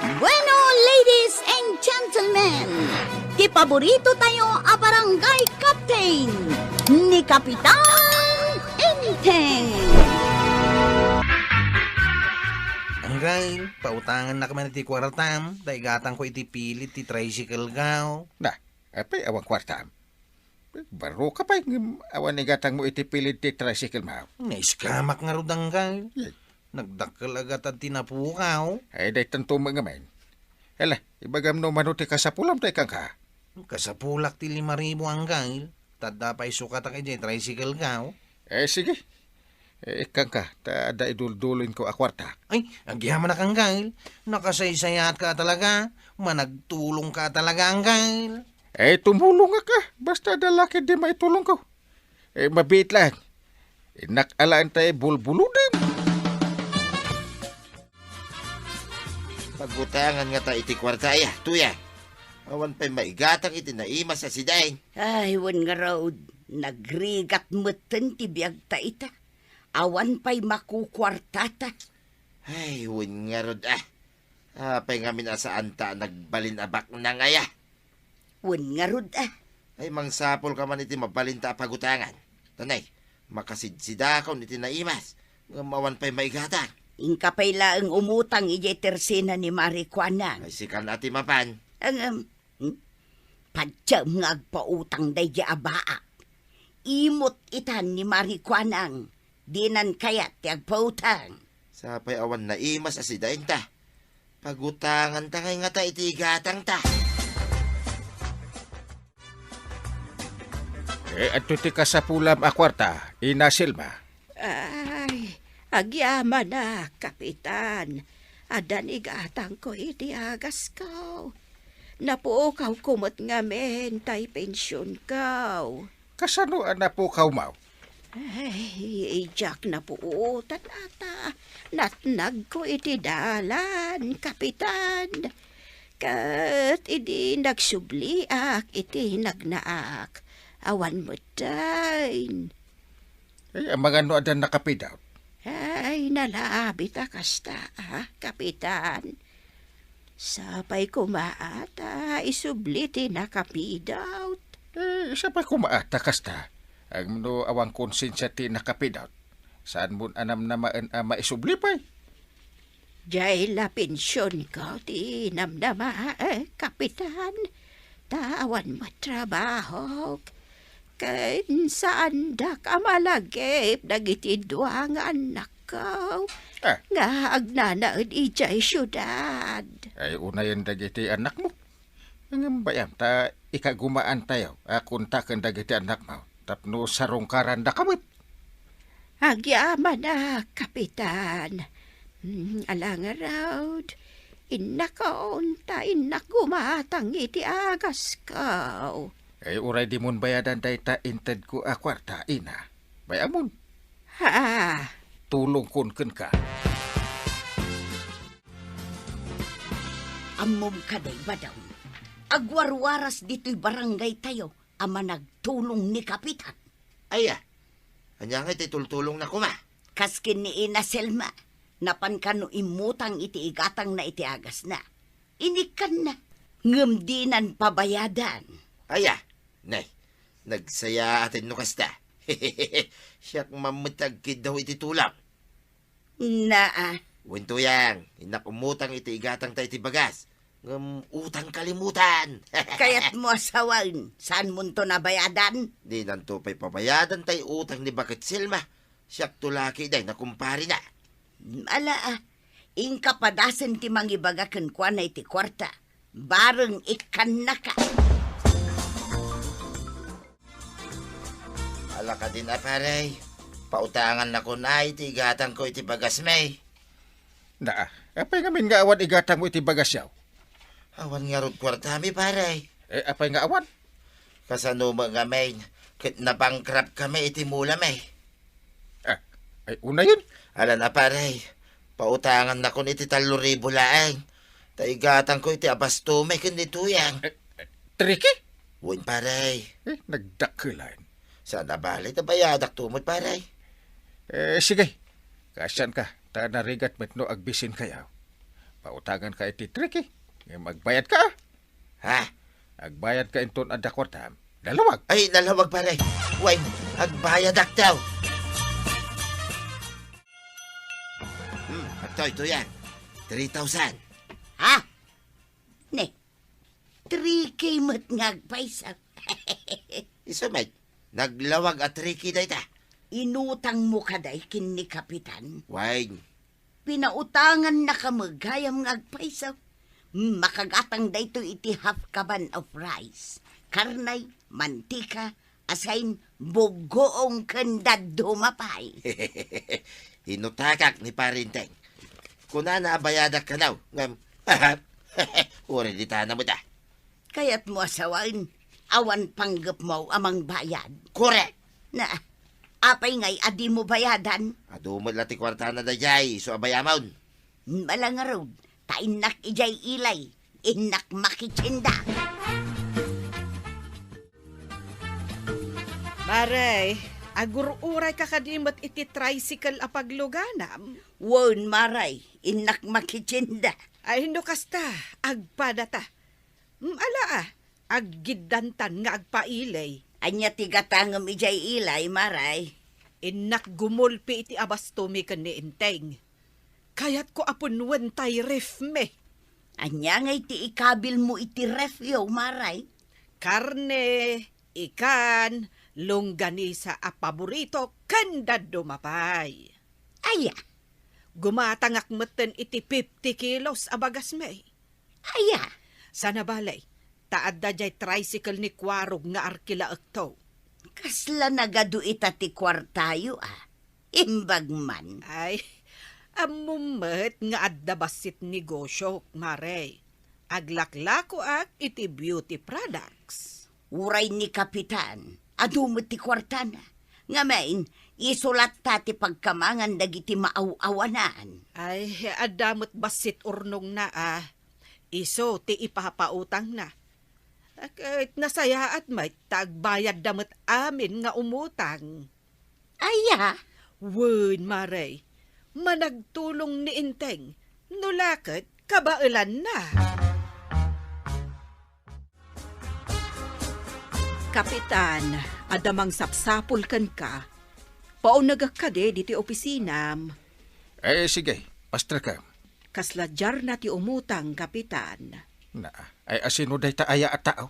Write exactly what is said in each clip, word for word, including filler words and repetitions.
Bueno, ladies and gentlemen, ti paborito tayo a barangay captain, ni Kapitan Enteng. Anggail, pautangannaka man iti kuartam, ta igatangko iti pilit ti tricycle ko. Na, apay awan kuartam? Barroka pay, ngem awan igatangmo iti pilit ti tricycle mo. Naiskamak ngarud, Anggail. Yay. Nagdakkel a gatad ti napukaw. Ay, daytanto met ngamin. Hala, ibagam no mano ti kasapulam ta ikkanka. Kasapulak ti lima ribu, Anggail. Ta adda pay sukatak idiay tricycle ko. Eh, sige. Eh, ikkanka, ta adda iduldulinko a kuarta. Ay, agyamanak, Anggail. Nakasaysayaatka talaga. Managtulongka talaga, Anggail. Eh, tumulongak a. Basta adda la ketdi maitulongko. Eh, mabiit laeng. Innak alaen tay bulbuluden. Pagutangan ngata iti kuarta, aya, Tuyang. Awan pay maigatang iti naimas a sidain. Ay, wen ngarud, nagrigat metten ti biagta ita. Awan pay makukuartata. Ay, wen ngarud, ah. Apay ngamin a saanta a nagbalin a baknang, aya? Wen ngarud, ah. Ay, mangsapulka man iti mabalinta a pagutangan. Tanay, makasidsidakon iti naimas, ngem awan pay maigatang. Inka pay laeng umutang idiay tersena ni Mari Kuanang. Ay, sikan a ti mapan. Ang, um, hmm? Padiam nga agpautang daydi a baak. Imot itan ni Mari Kuanang, dinan kayat ti agpautang. Sapay awan naimas a sidainta. Pagutanganta ngay ngata iti igatangta. Eh, adto ti kasapulam a kuarta, Ina Selma. Ay, agyamanak, Kapitan. Addan igatangko iti agasko. Napukawko met ngamin tay pensionko. Kasano a napukawmo? Ay, diak napuotan ata. Natnagko iti dalan, Kapitan. Ket idi nagsubliak iti nagnaak, awan met dayn. Eh, amangan no adda nakapidaw? Ay, nalabit a kasta, ah, Kapitan. Sapay koma a ta isubli ti nakapidaw. Eh, sapay koma a ta kasta. Ngem no awan konsensia ti nakapidaw, saanmon a namnamaen a maisubli pay? Diay la pensionko ti namnama, eh, Kapitan. Ta awan met trabahok. Ken saandak a malagip dagiti dua nga annakko Ah. nga agnanaed idiay siudad. Ay, unayen dagiti annakmo. Ngem bay-am ta ikagumaantayo a kontaken dagiti annakmo tapno sarungkarandaka met. Agyamanak, Kapitan. Mm, ala ngarud, innakon ta innak gumatang iti agasko. Ay, uray dimon bayadan dayta intedko a kuarta, ina. Bay-amon. Ha? Tulongkon kenka. Ammom kadi, Badong, agwarwaras ditoy barangaytayo a managtulong ni Kapitan. Aya, ania ngay ti tultulongna koma? Kas ken ni Ina Selma, napan kano immutang iti igatangna iti agasna. Inikkanna, ngem dinan pabayadan. Aya, nay, nagsayaaten no kasta. Siak man met ti agkiddaw iti tulong. Naa. Wen, Tuyang, innak ummutang iti igatangta iti bagas. Ngem utang kalimutan. Kayatmo a sawen, saanmonto nabayadan? Dinanto pay pabayadan tay utang ni Baket Selma. Siakto la ketdi a kumparena. Ala, ah. Inka padasen ti mangibaga kenkuana iti kuarta. Bareng ikkannaka. Ala kadin a, pare. Pautangannakon a iti igatangko iti bagasmi. Naa, apay ngamin nga awan igatangmo iti bagasyo? Awan ngarud kuartami, pare. Eh, apay nga awan? Kasano met ngamin ket nabankrupt kami iti mulami? Ah, ay, unayen. Ala na, pare. Pautangannakon iti tallo ribu laeng. Ta igatangko iti abastomi ken ni Tuyang. Eh, eh, Tricky? Wen, pare. Eh, nagdakkelan. Saan a bale ta bayadakto met, pare. Eh, sige. Kaasianka, ta narigat met no agbisinkayo. pautanganka iti three K. Ngem agbayadka, a. Ha? Agbayadka inton adda kuartam. Nalawag. Ay, nalawag, pare. Wen, agbayadak daw. Hmm, agtoy, tuyan. Three thousand. Ha? Ne, three K met nga agpayso. Isu met, naglawag a three K dayta. Inutangmo kadi ken ni Kapitan? Wen. Pinautangannaka met gayam nga agpayso. Makagatang daytoy iti half kaban of rice, karne, mantika, asin, buggoong ken dadduma pay. Inutakak ni Pare Enteng. Kunana a bayadak kano, ngem, uray ditana met a. Kayatmo a sawen, awan panggepmo a mangbayad? Korek! Na, apay ngay a dimo bayadan? Adu met la ti kuartana daydiay, isu a bayamon. Ala ngarud, ta innak idiay ilay, innak makitienda. Mare, agur-urayka kadi met iti tricycle a pagluganam? Wen, Mare, innak makitienda. Ay, no kasta, agpadata. Mm, ala, a, aggiddantan nga agpailay. Ania ti gatangem idiay ilay, Mare? Innak gumulpi iti abastomi ken ni Enteng. Kayatko a punnoen tay refmi. Ania ngay ti ikabilmo iti refyo, Mare? Karne, ikan, longganisa a paborito, ken dadduma pay. Aya? Gumatangak metten iti fifty kilos a bagasmi. Aya? Sana bale, ta adda diay tricycle ni Kuarog nga arkilaekto. Kasla nagadu ita ti kuartayo, a? Imbag man. Ay, ammom met nga adda bassit negosiok, Mare. Aglaklakoak iti beauty products. Uray ni Kapitan, adu met ti kuartana. Ngamin, isu latta ti pagkamangan dagiti maaw-awanan. Ay, adda met bassit urnongna, a. Isu ti ipapautangna. Ket nasayaat met ta agbayadda met amin nga umutang. Aya? Wen, Mare, managtulong ni Enteng, no la ket kabaelanna. Kapitan, adda mangsapsapul kenka. Paunegek kadi ditoy opisinam. Eh, sige, pasterka. Kasla diarna ti umutang, Kapitan. Na, ay asino dayta aya a tao?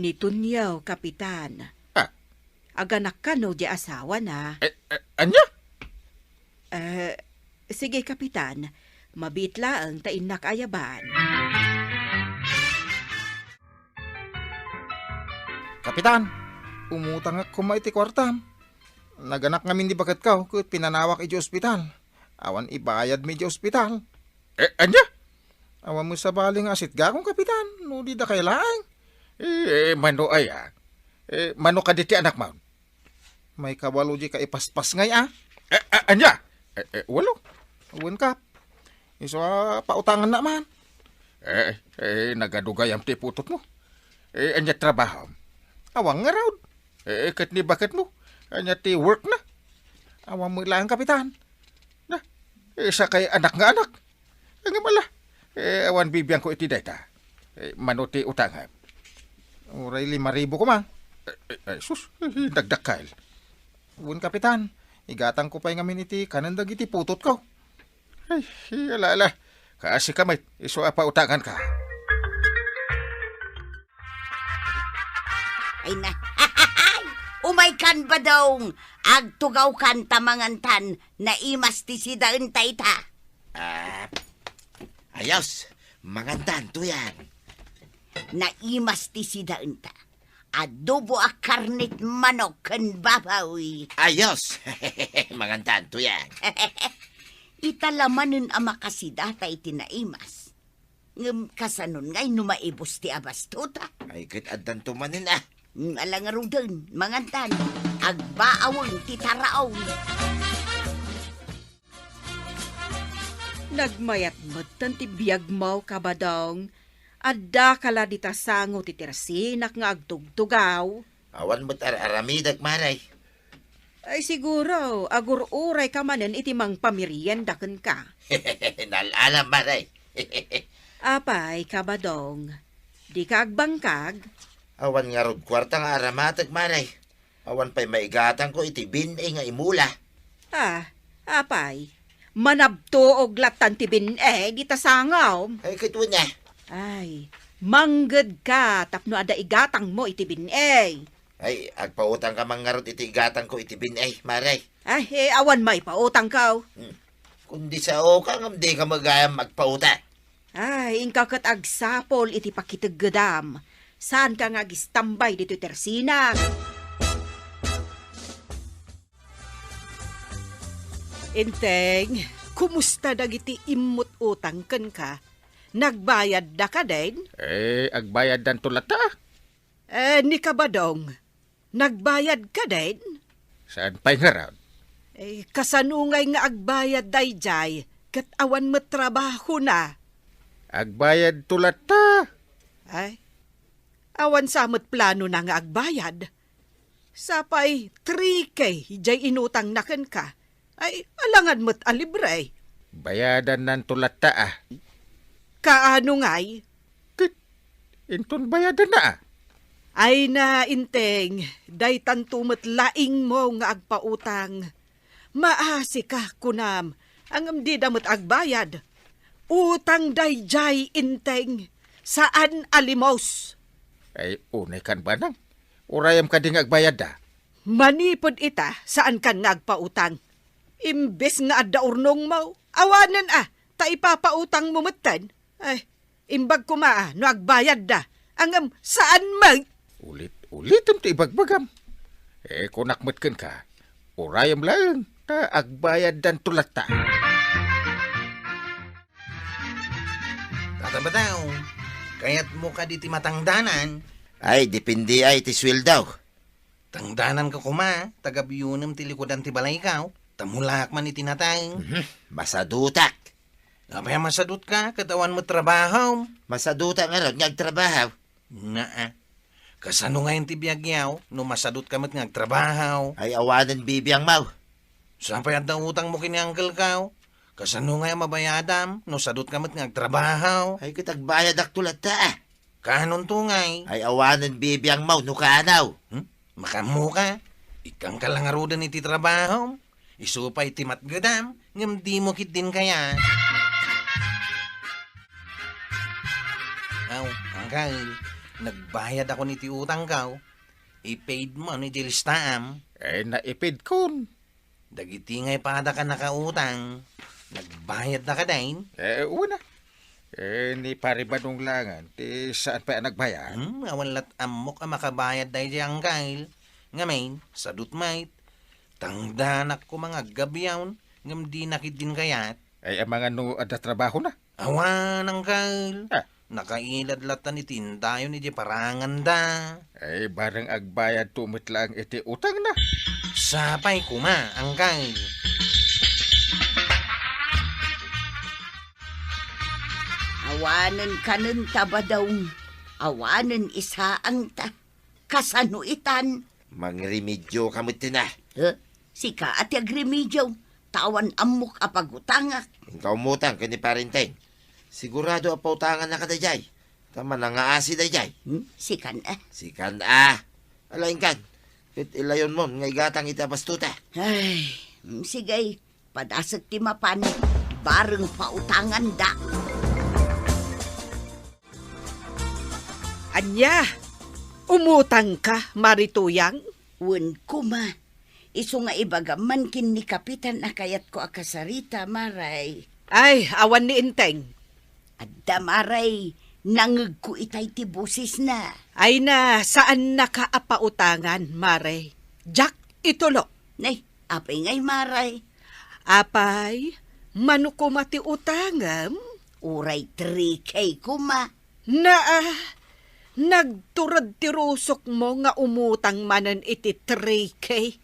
Ni Tonio, Kapitan. Ah. Aganak kano diay asawana. Eh, eh, ania? Eh, sige, Kapitan. Mabiit laeng ta innak ayaban. Kapitan, umutangak koma iti kuartam. Naganak ngamin ni baketko ket pinanawak idiay ospital. Awan ibayadmi idiay ospital. Eh, ania? Awan met sabali nga asitgakon, Kapitan, no di dakay laeng. Eh, eh, mano aya? Eh, mano kadi ti anakmon? Maikawalo diay kaipaspas ngay, a? Eh, eh, ania? Eh, eh, walo. Wen, Kap. Isu a pautangannak man. Eh, eh, nagadu gayam ti putotmo. Eh, ania trabahom? Awan ngarud. Eh, ket ni baketmo? Ania ti workna? Awan met laeng, Kapitan. Na, eh, sakay anak nga anak. Ngem ala, eh, awan bibiangko iti dayta. Eh, mano ti utangem? Uray lima ribu koma. Eh, eh, ay, sus, eh, dagdakkel. Wen, Kapitan, igatangko pay ngamin iti kanen dagiti putotko. Ay, ala, ala. Kaasika met, isu a pautanganka. Ay na. Umaykan, Badong. Agtugawkan ta mangantan. Naimas ti sidaenta ita. Ah, ayos. Mangantan, tuyan. Naimas ti sidaenta. Adobo a karnet manok ken baboy. Ayos! Mangantan, tuyan. Ita la manen a makasidata iti naimas. Ngem kasanon ngay no maibus ti abastota? Ay, ket addanto manen, a. Mm, ala ngaruden, mangantan. Agbaawen ti taraon. Nagmayat metten ti biagmo, Kabadong. Addaka la dita sango ti tersinak nga agtugtugaw. Awan met ar-aramidek, Mare. Ay, siguro, agur-urayka manen iti mangpamerienda kenka. Nal-alam, Mare. Apay, Kabadong, dika agbangkag? Awan ngarud kuarta nga aramatek, Mare. Awan pay maigatangko iti bin-i nga imula. Ah, apay, manabtuog lattan ti bin-i dita sangom. Ay, ket wen, eh. Ay, manggedka tapno adda igatangmo iti bin-i. Ay, agpautangka man ngarud iti igatangko iti bin-i, Mare. Ay, eh, awan maipautangko. Hmm. Kundi saoka ngem dika met gayam agpautang. Ay, inka ket agsapul iti pakiteggedam. Saanka nga agistambay ditoy tersinak. Enteng, kumusta dagiti immut-utang kenka? Nagbayadda kadin? Eh, agbayaddanto latta. Eh, ni Kabadong, nagbayad kadin? Saan pay ngarud? Eh, kasano ngay nga agbayad daydiay ket awan met trabahona? Agbayadto latta. Ay, awan sa met planona nga agbayad. Sapay three K diay inutangna kenka. Ay, alangan met a libre. Bayadannanto latta, ah. Kaano ngay? Ket inton bayadanna, ah. Ay na, Enteng, daytanto met laingmo nga agpautang. Maasika, kunam, ngem dida met agbayad. Utang daydiay, Enteng, saan a limos. Ay, unay kan banang. Urayam kadi nga agbayadda. Manipud ita, saankan nga agpautang. Imbes nga adda urnongmo, awanen a, ta ipapautangmo metten. Ay, imbag koma a no agbayadda, ngem saan met. Ulit-ulitem ti ibagbagam. Eh, kunak met kenka, urayem laeng, ta agbayaddanto latta. Tata Bataw, kayatmo kadi ti matangdanan? Ay, depende ay ti sueldo. Tangdananka koma, ta gabionem ti likudan ti balaykaw, ta mulaak man iti nateng. Mhm, masadutak. Apay a masadutka, ket awan met trabahom? Masadutak ngarud nga agtrabaho. Naa. Kasano ngayen ti biagyaw no masadutka met nga agtrabaho? Ay, awanen bibiangmo. Sapay adda utangmo ken ni uncle-kaw. Kasano ngay a mabayadam no sadutka met nga agtrabaho? Ay, ket agbayadakto latta, ah. Kaanonto ngay? Ay, awanen bibiangmo no kaano. Hmm? Makaammoka? Ikkangka la ngaruden iti trabahom. Isu pay ti matgedam, ngem dimo ketdin kayat. Aw, uncle, nagbayadakon iti utangko. I-paid mo ni di listaam. Eh, na-i-paid kon. Dagiti ngay pada ka nakautang, nagbayadda kadin? Eh, wen a. Eh, ni Pare Badong laengen, ti saan pay a nagbayad? Hmm, awan lat ammok a makabayad daydiay, uncle. Ngamin, sadut met. Tangdanak koma nga aggabiaw, ngem dina ketdin kayat. Ay, amangan no adda trabahona? Awan, uncle. Ah. Nakailad lattan iti indayon idiay paranganda. Ay, bareng agbayadto met laeng iti utangna. Sapay koma, uncle. Awanen kanen ta, Badong. Awanen isaang ta. Kasano itan? Mangremedioka met ti na. Eh, sika a ti agremedio, ta awan ammok a pagutangak. Inka umutang ken ni Pare Enteng. Sigurado a pautangannaka daydiay. Ta manangngaasi daydiay. Hmm? Sikan a. Sikan a. Ala, inkan. Ket ilayonmon nga igatang iti abastota. Ay, mm, sige. Padasek ti mapan, bareng pautanganda. Ania? Umutangka, Mare Tuyang? Wen koma. Isu nga ibagam man ken ni Kapitan a kayatko a kasarita, Mare. Ay, awan ni Enteng. Adda, Mare, nangngegko itay ti bosesna. Ay na, saannaka a pautangan, Mare. Diak itulok. Nay, apay ngay, Mare? Apay, mano koma ti utangem? Uray three K koma. Naa, nagtured ti rusokmo nga umutang manen iti three K.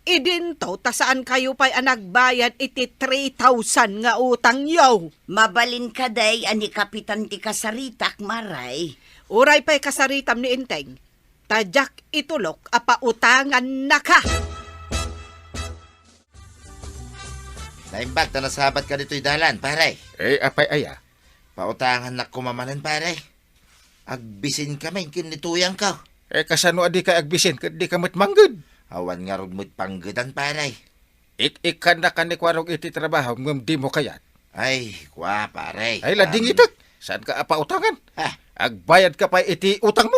Idinto ta saankayo pay a nagbayad iti three thousand nga utangyo. Mabalin kadi a ni Kapitan ti kasaritak, Mare? Uray pay kasaritam ni Enteng, ta diak itulok a pautangannaka. Naimbag ta nasabatka ditoy dalan, pare. Eh, apay aya? Pautangannak koma manen, pare. Agbisin kami ken ni Tuyangko. Eh, kasano a dikay agbisin ket dika met mangged? Awan ngarud met panggedan, pare. Ik-ikkannaka ni Kuarog iti trabaho ngem dimo kayat. Ay, kua, pare. Ay, lading itek. Saanka a pautangan? Ah. Agbayadka pay iti utangmo.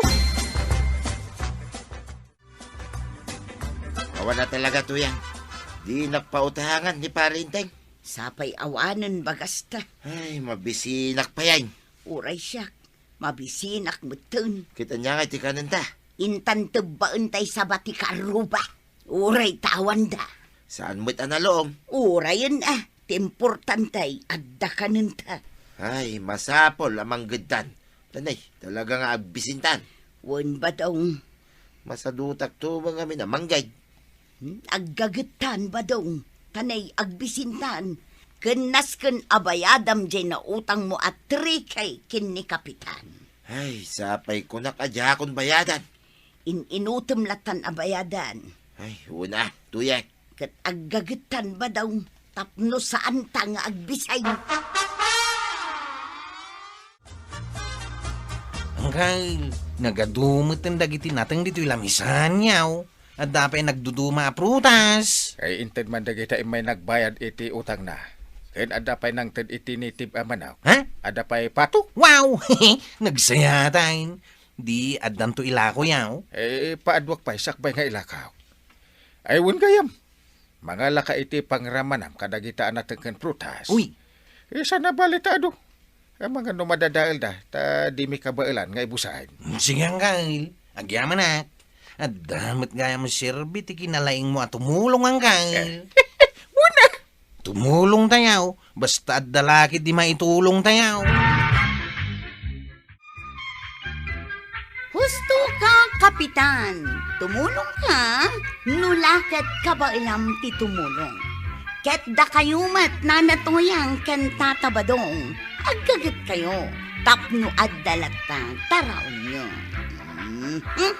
Awan a talaga, Tuyang. Dinak pautangan ni Pare Enteng. Sapay awanen bagasta. Ay, mabisinak pay. Uray siak, mabisinak metten. Ket ania nga iti kanenta? Intan tebbaen tay saba ti karruba. Uray ta awanda. Saan met a nalong? Urayen a, ti importante, adda kanenta. Ay, masapul a manggedtan. Tanay, talaga nga agbisintan. Wen, Badong. Masadutak to, mga minamangged. Hmm? Aggagettan, Badong. Tanay, agbisintan. Ken nasken a bayadam jay nautangmo a three K ken ni Kapitan. Ay, sapay kunak a diakon bayadan. In-inutem latan a bayadan. Ay, una, Tuyek. Ket aggagettan, Badong, tapno saanta nga agbisay. Angkel, nagadu metten dagiti nateng ditoy lamisan, yaw. Adda pay nagduduma a prutas. Ay, inted man dagita immay nagbayad iti utangna. Ken adda pay nangted iti native a manok. Ha? Adda pay pato. Wow! Nagsayatan. Di addanto ilako, yaw. Eh, paadwak pay sakbay nga ilakaw. Ay, wen gayam. Mangalaka iti pangramanam kadagita a nateng ken prutas. Uy! Isa na bali ta adu. Amangan no madadaelda, ta dimi kabaelan nga ibusaen. Sige, angkel. Agyamanak. Adda met gayam serbi ti kinalaingmo a tumulong, angkel. Una! Tumulong tayaw. Basta adda lakit di maitulong tayaw. Husto ka, Kapitan. Tumulong ka, no la ket kabaelam ti tumulong. Ket dakayo met, Nana Tuyang ken Tata Badong, aggagetkayo tapno adda latta taraonyo. Mhm.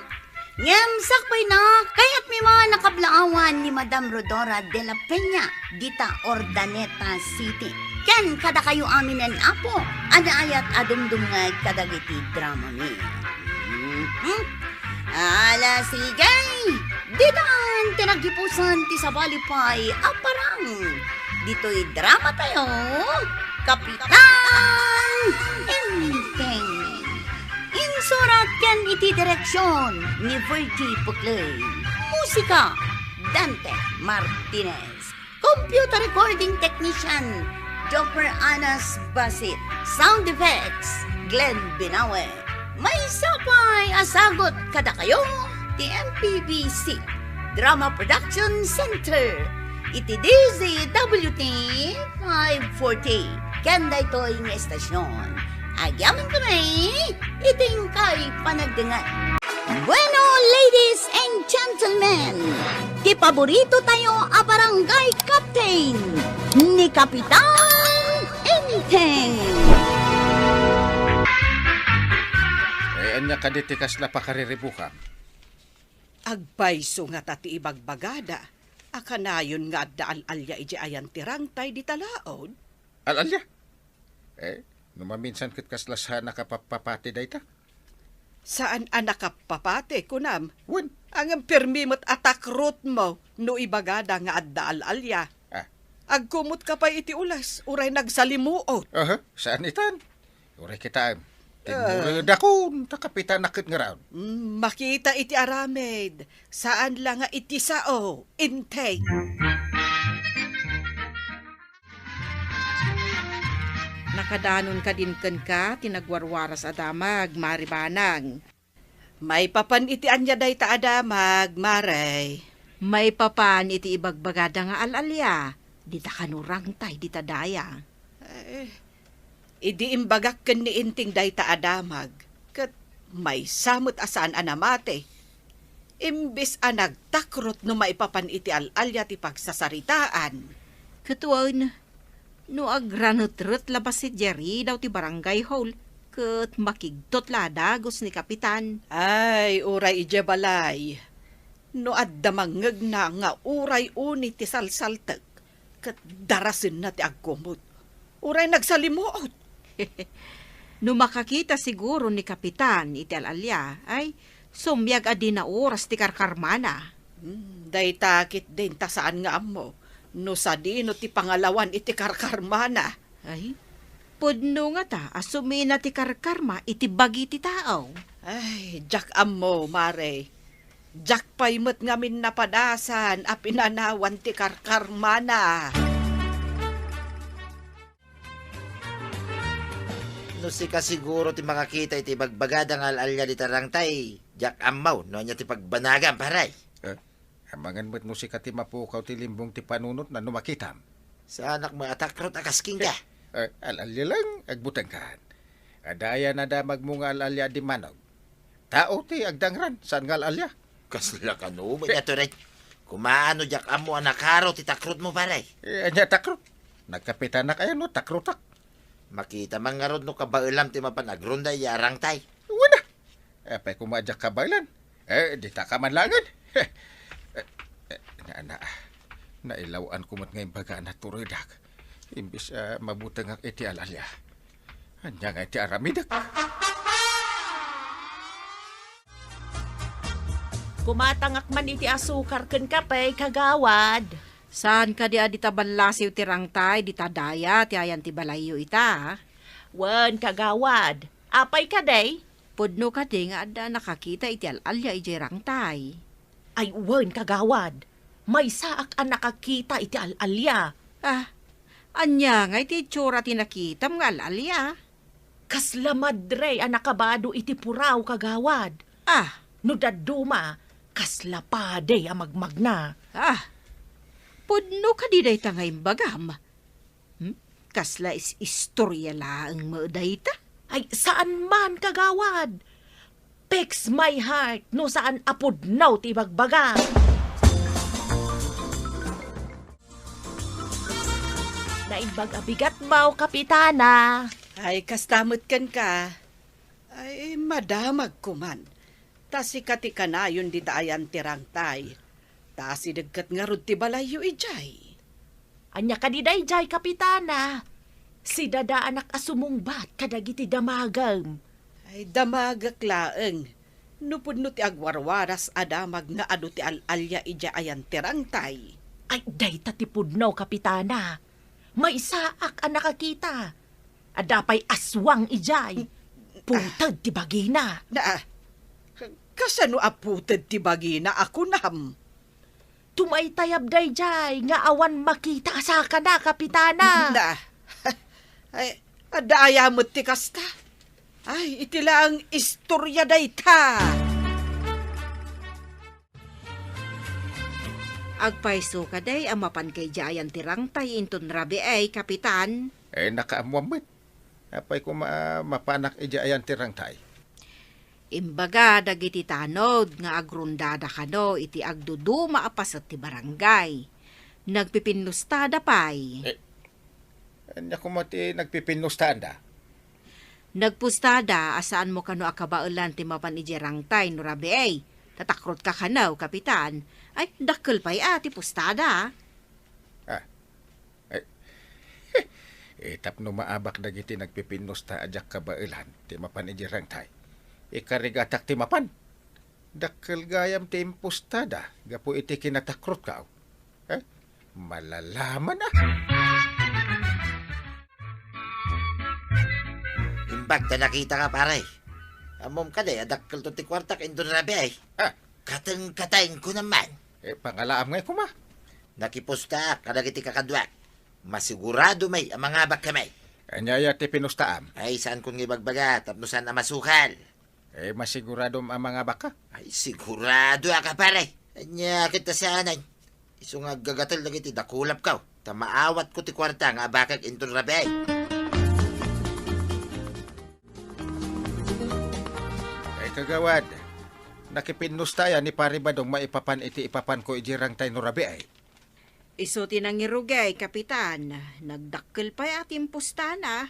Ngem sakbayna, kayatmi man a kablaawan ni Madam Rodora de la Peña dita Urdaneta City. Ken kadakayo aminen, Apo, a naayat a dumdumngeg kadagiti dramami. Mhm. Ala, sige! Ditan ti naggipusan ti sabali pay a parang ditoy dramatayo, Kapitan Enteng. Insurat ken iti direksion ni Virgie Puclay. Musika, Dante Martinez. Computer recording technician, Joffer Anas Basit. Sound effects, Glenn Binawe. Maysa pay a sagut kadakayo ti M P B C Drama Production Center iti D Z W T five forty. Ken daytoy nga estasion, agyamankami iti inkay panagdengngeg. Bueno, ladies and gentlemen, ti paborito tayo a barangay captain, ni Kapitan Enteng. Eh, ania kadi ti kasla pakariribukam? Agpayso ngata ti ibagbagada a kanayon nga adda al-alia idiay ayan ti rangtay dita laod? Al-alia? Eh, no maminsan ket kasla saan a nakapappapati dayta? Saan a nakappapati, kunam? Wen. Ngem permi met a takrotmo no ibagada nga adda al-alia. Ah. Agkumotka pay iti ules, uray nagsalimuot. Aha, saan itan? Uray kitaem. Ah. Tinmuredakon, ta kapitanak ket ngarud. Mm, makita iti aramid. Saan la nga iti sao, Enteng. Nakadanon kadin kenka ti nagwarwaras a damag, Mare Banang. Maipapan iti ania dayta a damag, Mare? Maipapan iti ibagbagada nga al-alia, dita kano rangtay dita daya. Eh, idi imbagak ken ni Enteng dayta a damag, ket maysa met a saan a namati. Imbes a nagtakrot no maipapan iti al-alia ti pagsasaritaan. Ket wen, no agranetret la bassit diay ridaw ti barangay hall, ket makigtot la a dagus ni Kapitan. Ay, uray idiay balay. No adda mangngegna nga uray uni ti salsaltek, ket darasenna ti agkumot. Uray nagsalimuot. No makakita siguro ni Kapitan iti al-alia, ay, sumiag a dina oras ti karkarmana. Hmm, dayta ketdin ta saan nga ammo no sadino ti pangalawan iti karkarmana. Ay, pudno ngata a sumina ti karkarma iti bagi ti tao. Ay, diak ammo, Mare. Diak pay met ngamin napadasan a pinanawan ti karkarmana. No sika siguro ti makakita iti ibagbagada nga al-alia dita Rangtay, diak ammo no ania ti pagbanagam, pare. Eh, amangan met no sika ti mapukaw ti limbong ti panunotna no makitam. Saanak met a takrot a kas kenka. Eh, al-alia lang, agbutengkan. Adda aya nadamagmo nga al-alia a dimmanog? Tao ti agdangran, saan nga al-alia. Kasla kano met nga turay. Kumaano diak ammo a nakaro ti takrotmo, pare? Eh, ania takrot? Nagkapitanak aya no takrotak? Makita man ngarud no kabaelam ti mapan agrunda iya a Rangtay. Wen a. Apay koma a diak kabaelan? Eh, dita ka man laengen. Eh, eh, na, na, nailaw-anko met nga imbagana turoydak. Imbes a mabutengak iti al-alia. Ania nga iti aramidek? Kumatangak man iti asukar ken kape, kagawad. Saan kadi a dita ballasiw ti Rangtay, dita daya ti ayan ti balayyo ita? Wen, kagawad. Apay kadi? Pudno kadi nga adda a nakakita iti al-alia idiay Rangtay? Ay, wen, kagawad. Maysaak a nakakita iti al-alia. Ah, ania nga iti itsura ti nakitam nga al-alia? Kasla madre a nakabado iti puraw, kagawad. Ah. No dadduma, kasla padi a magmagna. Ah. Pudno kadi dayta nga imbagam? Hmm? Kasla is-istorya laeng met dayta? Ay, saan man, kagawad. Fix my heart no saan a pudno ti ibagbaga. Naimbag a bigat mo, Kapitana. Ay, kasta met kenka. Ay, madamagko man. Ta sika ti kanayon dita ayan ti Rangtay. Ta asideg ket ngarud ti balayyo idiay. Ania kadi daydiay, Kapitana? Sidadaanak a sumungbat kadagiti damagem. Ay, damagek laeng. No pudno ti agwarwaras a damag nga adu ti al-alia idiay ayan ti Rangtay. Ay, dayta ti pudno, Kapitana. Maysaak a nakakita. Adda pay aswang idiay. Puted ti bagina. Na, kasano a puted ti bagina a kunam? Tumaytayab daydiay nga awan makita a sakana, Kapitana. Na, ay, adda aya met ti kasta? Ay, iti laeng istorya dayta. Agpayso kadi a mapanka idiay ayan ti Rangtay inton rabii, Kapitan? Eh, nakaammoam met. Apay koma a mapanak idiay ayan ti Rangtay? Imbaga dagiti tanod nga agrundada kano iti agduduma a paset ti barangay. Nagpipinnustada pay. Eh, ania koma ti nagpipinnustaanda? Nagpustada a saanmo kano a kabaelan ti mapan idiay Rangtay no rabii. Ta takrotka kano, Kapitan. Ay, dakkel pay a ti pustada. Ah. Ay. Eh, tapno maabak dagiti nagpipinnusta a diak kabaelan ti mapan idiay Rangtay, ikarigatak ti mapan. Dakkel gayam ti impustada gapu iti kinatakrotkaw. Eh? Malalaman a. Imbag ta nakitaka, pare. Ammom kadi a dakkelto ti kuartak inton rabii. Ah. Katengkatengko naman. Eh, pangalaam ngay koma. Nakipustaak kadagiti kakaduak. Masigurado may a mangabak kami. Ania aya ti pinustaam? Ay, saankon nga ibagbaga tapno saan a masukal. Eh, masiguradom a mangabakka? Ay, sigurado a ka, pare. Ania ket ta saanen? Isu nga aggagatel dagiti dakulapko, ta maawatko ti kuarta nga abakek inton rabii. Ay, kagawad, nakipinnusta aya ni Pari Badong maipapan iti ipapanko idiay Rangtay no rabii? Isu ti nangirugay, Kapitan. Nagdakkel pay a ti impustana.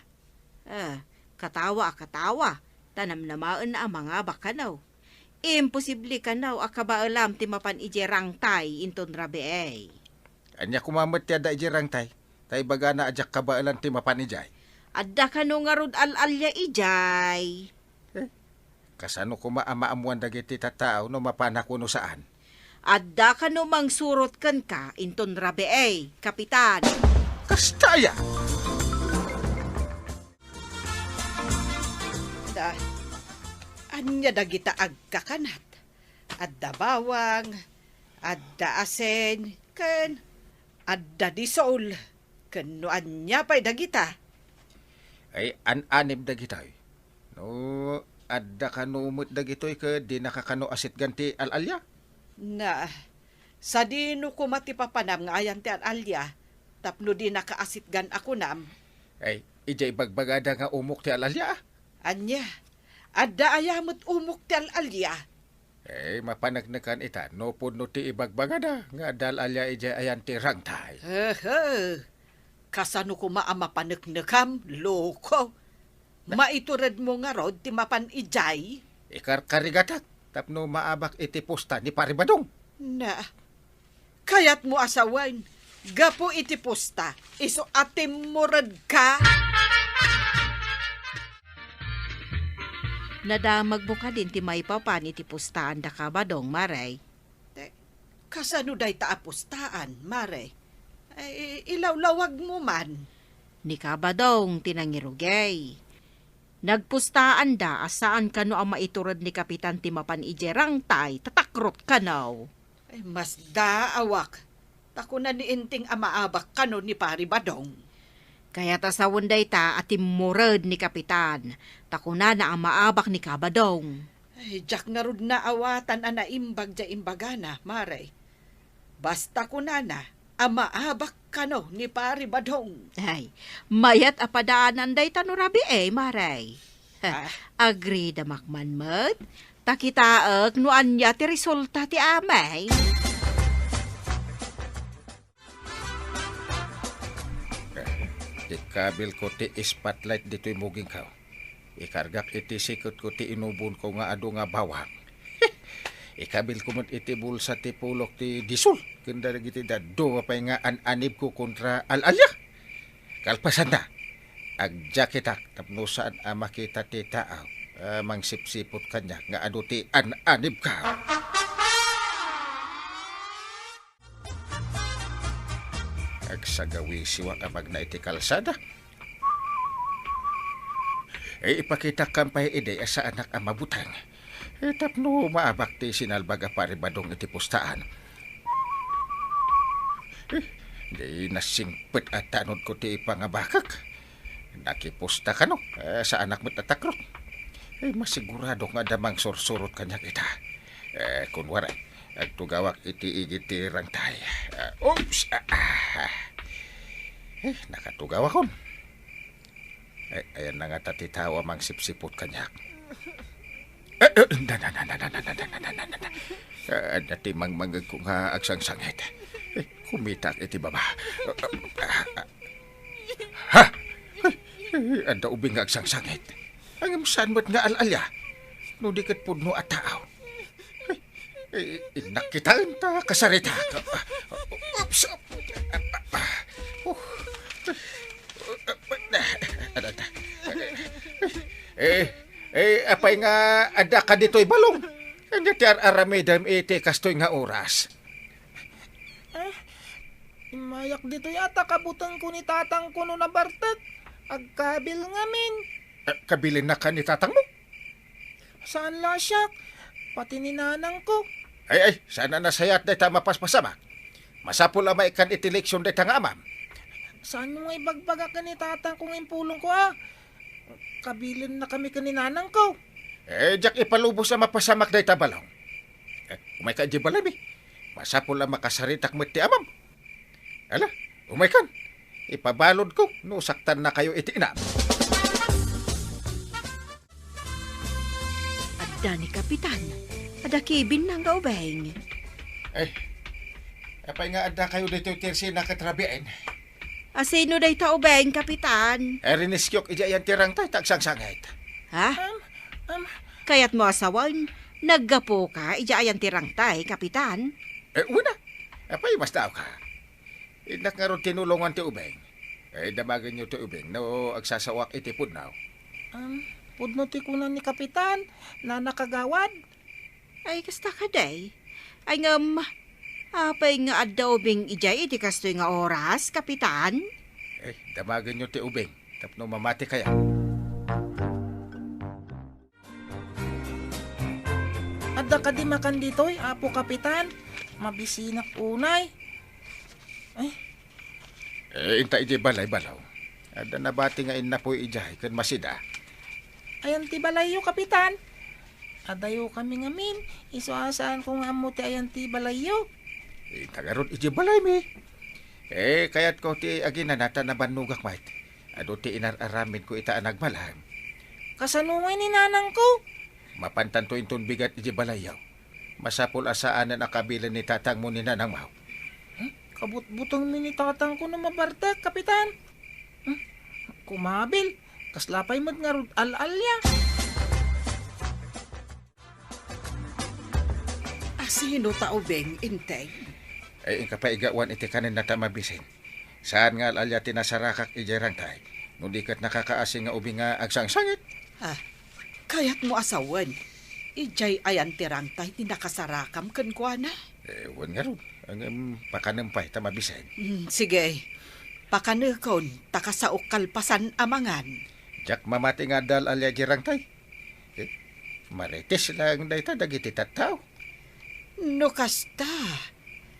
Ah, katawa a katawa, ta namnamaenna a mangabak kano. Imposible kano a kabaelam ti mapan idiay Rangtay inton rabii. Ania koma met ti adda idiay Rangtay? Ta ibagana a diak kabaelan ti mapan idiay. Adda kano ngarud al-alia idiay? Eh, kasano koma a maammuan dagiti tattao no mapanak wenno saan? Adda kano mangsurot kenka inton rabii, Kapitan? Kasta aya? Da, ania dagita agkakanat? Adda bawang, adda asin, ken adda disol, ken no ania pay dagita. Ay, an-anib dagitoy. No, adda kano met dagitoy ket dinaka kano asitgan ti al-alia? Na, sadino koma ti papanam nga ayan ti al-alia tapno dinaka asitgan a kunam? Ay, idiay ibagbagada nga umok ti al-alia, a? Ania? Adda aya met umok ti al-alia? Eh, mapaneknekan ita no pudno ti ibagbagada nga adda al-alia idiay ayan ti rangtay. Ehe. Kasano koma a mapaneknekam, loko? Na- Maituredmo ngarud ti mapan idiay? Ikarkarigatak tapno maabak iti pusta ni Pari Badong. Na, kayatmo a sawen, gapu iti pusta, isu a timmuredka? Nadamagmo kadin ti maipapan iti pustaan da Kabadong, Mare? Te, kasano dayta a pustaan, Mare? Ay, ilawlawagmo man. Ni Kabadong ti nangirugay. Nagpustaanda a saan kano a maitured ni Kapitan ti mapan idiay rangtay, tatakrot kano. Ay, masdaawak. Ta kuna ni Inting a maabak kano ni Pari Badong. Kayat a sawen dayta a timmured ni Kapitan, ta kunana a maabak ni Kabadong. Ay, diak ngarud naawatan a naimbag diay imbagana, Mare. Basta kunana a maabak kano ni Pari Badong. Ay, mayat a padaanan dayta no rabii, Mare. Ah. Agree da makman met, ta kitaek no ania ti resulta ti amay. Ikkabilko ti spotlight ditoy mugingko. Ikargak iti siketko ti inubonko nga adu nga bawang. Ikabilko met iti bulsa ti pulok ti disol ken dagiti dadduma pay nga an-anibko kontra al-alia. Kalpasanna, agjaketak tapno saan a makita ti tao a mangsipsiput kaniak nga adu ti an-anibko. Agsagawisiwak a magna iti kalsada. Eh, ipakitakam pay idi a saanak a mabuteng. Eh, tapno maabak ti sinalbag a Pari Badong iti pustaan. Eh, di nasingpet a tanodko ti pangabakek. Nakipusta kano, eh, saanak met a takrot. Eh, masiguradok nga adda mangsursurot kaniak ita. Eh, kunwari, agtugawak iti igid ti rangtay. Ah, oops! Ah, ah. Eh, nakatugawakon. Eh, ayanna ngata ti tao a mangsipsiput kaniak. Eh, eh, na, na, na. Eh, adda ti mangmangegko nga agsangsangit. Eh, kumitak iti baba. Ha? Ay, ay, adda ubing nga agsangsangit. Ngem saan met nga al-alia? No di ket pudno a tao. Ay, ay, innak kitaen ta kasaritak. Oops. Oh. Ano ta? Eh, eh, apay nga adda ka ditoy balong? Ania ti ar-aramidem iti kastoy nga oras? Eh, immayak ditoy a ta kabutengko ni tatangko no nabartek. Agkabil ngamin. Eh, kabilinna ka ni tatangmo? Saan la siak, pati ni nanangko. Ay, ay, saan a nasayaat dayta a mapaspasamak. Masapul a maikkan iti leksyon dayta nga amam. Saan mo nga ibagbaga ken ni tatangko nga impulongko a? Kabilinna kami ken ni nanangko. Eh, diak ipalubos a mapasamak dayta balong. Eh, umayka idiay balaymi. Masapul a makasaritak met ti amam. Ala, umaykan. Ipabaludko no saktannakayo iti inam. Adda ni Kapitan. Adda kibin nga ubeng. Eh, apay nga adda kayo ditoy tersina ket rabiin? Asino dayta ubeng, Kapitan? Eh, riniskiok idiay ayan ti rangtay ta agsangsangit. Ha? Um, um. Kayatmo a sawen, naggapuka idiay ayan ti rangtay, Kapitan? Eh, uy na. Apay, masdaawka? Innak ngarud tinulongan ti ubeng. Eh, damagenyo ti ubing no agsasaoak iti pudno. Um, pudno ti kuna ni Kapitan, Nana Kagawad? Ay, kasta kadi. Ay, ngem, apay nga adda ubing idiay iti kastoy nga oras, Kapitan? Eh, damagenyo ti ubing tapno mamatikayo. Adda kadi makan ditoy, Apo Kapitan? Mabisinak unay. Ay. Eh, inta idiay balay, Balaw. Adda nabati nga innapoy idiay ken masida. Ayan ti balayyo, Kapitan. Adayo kami ngamin, isu a saanko nga ammo ti ayan ti balayyo. Inta ngarud idiay balaymi. Eh, kayatko ti aginana ta nabannogak met. Adu ti inar-aramidko ita a nagmalem. Kasano ngay ni nanangko? Mapantanto inton bigat iti balayyo. Masapul a saanen a kabilen ni tatangmo ni nanangmo. Hmm? Kabutbutengmi ni tatangko no mabartek, Kapitan. Hmm? Kumabil, kasla pay met ngarud al-alia. Asino ta ubing, Enteng? Ay, inka pay igawan iti kanenna ta mabisin. Saan nga al-alia ti nasarakak idiay rangtay, no di ket nakakaasi nga ubing nga agsangsangit? Ah, kayatmo a sawen, idiay ayan ti rangtay ti nakasarakam kenkuana? Eh, wen ngarud. Ngem, pakanem pay ta mabisin. Hmm, sige. Pakanekon, ta kasaok kalpasan a mangan. Diak mamati nga adda al-alia idiay rangtay. Eh, marites laeng dayta dagiti tattao. No kasta,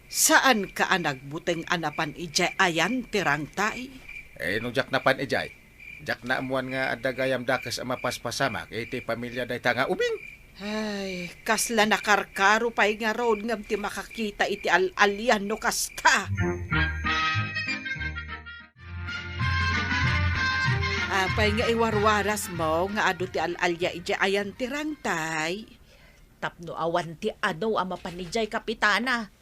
saanka a nagbuteng a napan idiay ayan ti rangtay? Eh, no diak napan idiay, diak naammuan nga adda gayam dakes a mapaspasamak iti pamilia dayta nga ubing. Ay, kasla nakarkaro pay ngarud ngem ti makakita iti al-alia no kasta. Apay nga iwarwarasmo nga adu ti al-alia idiay ayan ti rangtay? Tapno awan ti adu a mapan idiay, Kapitana.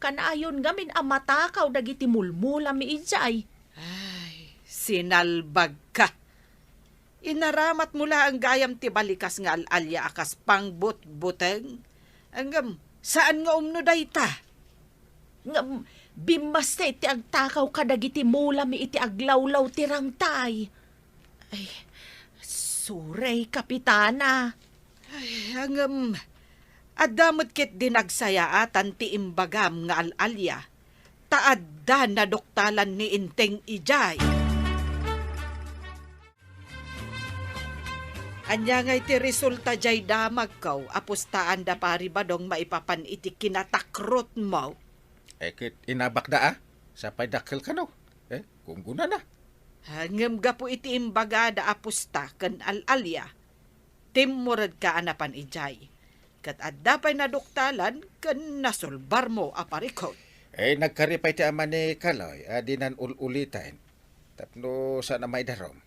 Kanayon ngamin a matakaw dagiti mulmulami idiay. Ay, sinalbagka. Inaramatmo laeng gayam ti balikas nga al-alia a kas pangbutbuteng. Ngem, saan nga umno dayta? Ngem, bimmasta iti agtakaw kadagiti mulami iti aglawlaw ti rangtay. Ay, sorry, Kapitana. Ay, ngem, adda met ketdi nagsayaatan ti imbagam nga al-alia, ta adda naduktalan ni Enteng idiay. Ania ngay ti resulta diay damagko a pustaanda, Pari Badong, maipapan iti kinatakrotmo? Eh, ket inabakda a, sapay dakkel kano. Eh, gunggonana. Ah, ngem gapu iti imbagada a pusta ken al-alia, timmuredka a napan idiay. Ket adda pay naduktalan ken nasulbarmo a parikut. Eh, nagkari pay ti ama ni Kaloy a dinan ul-uliten tapno saan a maidarum.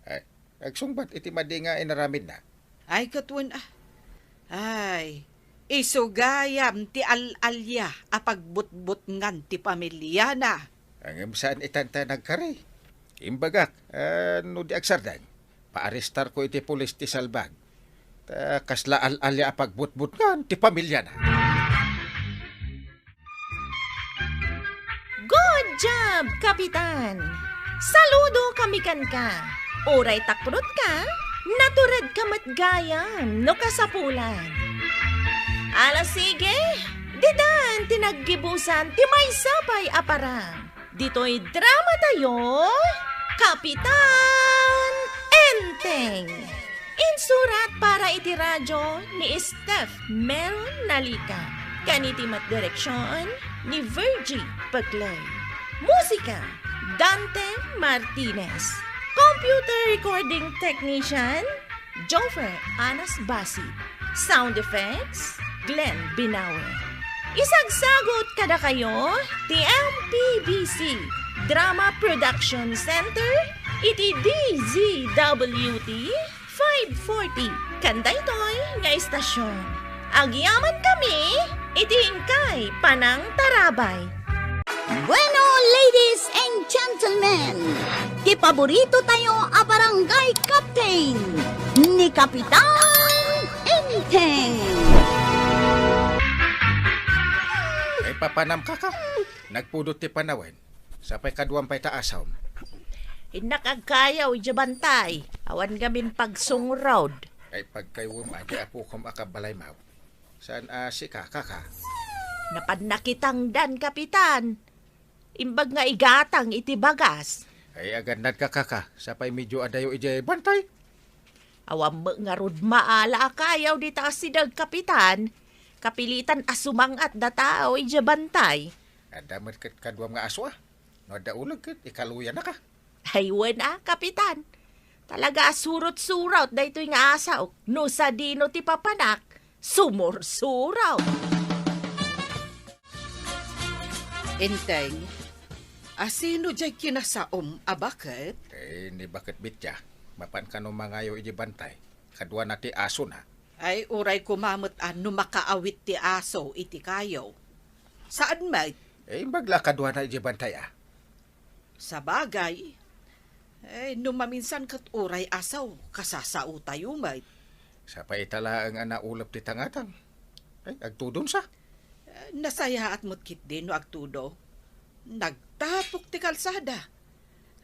Eh, agsungbat iti madi nga inaramidna. Ay, ket wen a. Ay, isu gayam ti al-alia a pagbutbutngan ti pamiliana. Ngem saan itan ta nagkari. Imbagak, ah, no di agsardeng, paarestarko iti pulis ti salbag. Ta kasla al-alia a pagbutbutngan ti pamiliana. Good job, Kapitan! Saludo kami kenka. Uray takrotka, naturedka met gayam no kasapulan. Ala sige, ditan ti naggibusan ti maysa pay a parang. Ditoy drama tayo, Kapitan Enteng. Insurat para iti radyo ni Steph Meron Nalica. Ken iti met direksion ni Virgie Peclay. Musika, Dante Martinez. Computer recording technician, Jofer Anas Basi. Sound effects, Glenn Binawe. Isagsagut kadakayo ti M P B C Drama Production Center iti D Z W T five forty, ken daytoy nga istasyon. Agyaman kami iti inkay panangtarabay. Bueno, ladies and gentlemen, ti paborito tayo a barangay captain, ni Kapitan Enteng. Ay, papanam, kaka. Nagpudot ti panawen. Sapay kaduam pay ta asom. Innak agkayaw idiay bantay. Awan ngamin pagsungrod. Ay, pagkaywem a, di apokom a kabbalay, Maw. Saan a sika, kaka? Napan nakitangdan, Kapitan. Imbag nga igatang iti bagas. Ay, agannad ka, kaka. Sapay medio adayo idiay bantay. Awan met ngarud maala a kayaw dita a sideg, Kapitan. Kapilitan a sumang-at da tao idiay bantay. Adda met ket kaduam nga aso, a. No adda uleg ket ikaluyanaka. Ay, wen a, Kapitan. Talaga a surot-surot daytoy nga aso. No sadino ti papanak, sumursurot. Enteng, asino diay kinasaom a baket? Eh, ni baket bitya. Mapan kano mangayaw idiay bantay. Kaduana ti asona. Ay, uray koma met a no makaawit ti aso iti kayaw. Saan met? Eh, imbag la kaduana idiay bantay, a. Sabagay. Eh, no maminsan ket uray aso, kasasaotayo met. Sapay ita laeng a naulep ti tangatang. Ay, agtudom sa. Eh, nasayaat met ketdi no agtudo. Nagtapok ti kalsada.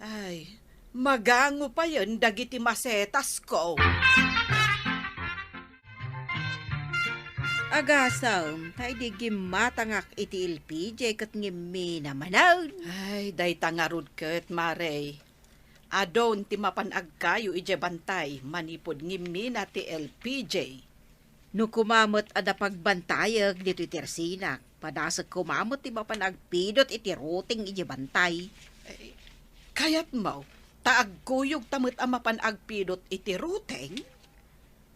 Ay, magango payen dagiti masetasko. Agasem, ta idi gimmatangak iti L P G ket ngimmina manen. Ay, dayta ngarud ket, Mare. Adun ti mapan agkayo idiay bantay manipud ngimmina ti L P G. No koma met adda pagbantayek ditoy tersinak, padasek koma met ti mapan agpidot iti ruteng idiay bantay. Eh, kayatmo, ta agkuyogta met a mapan agpidot iti ruteng?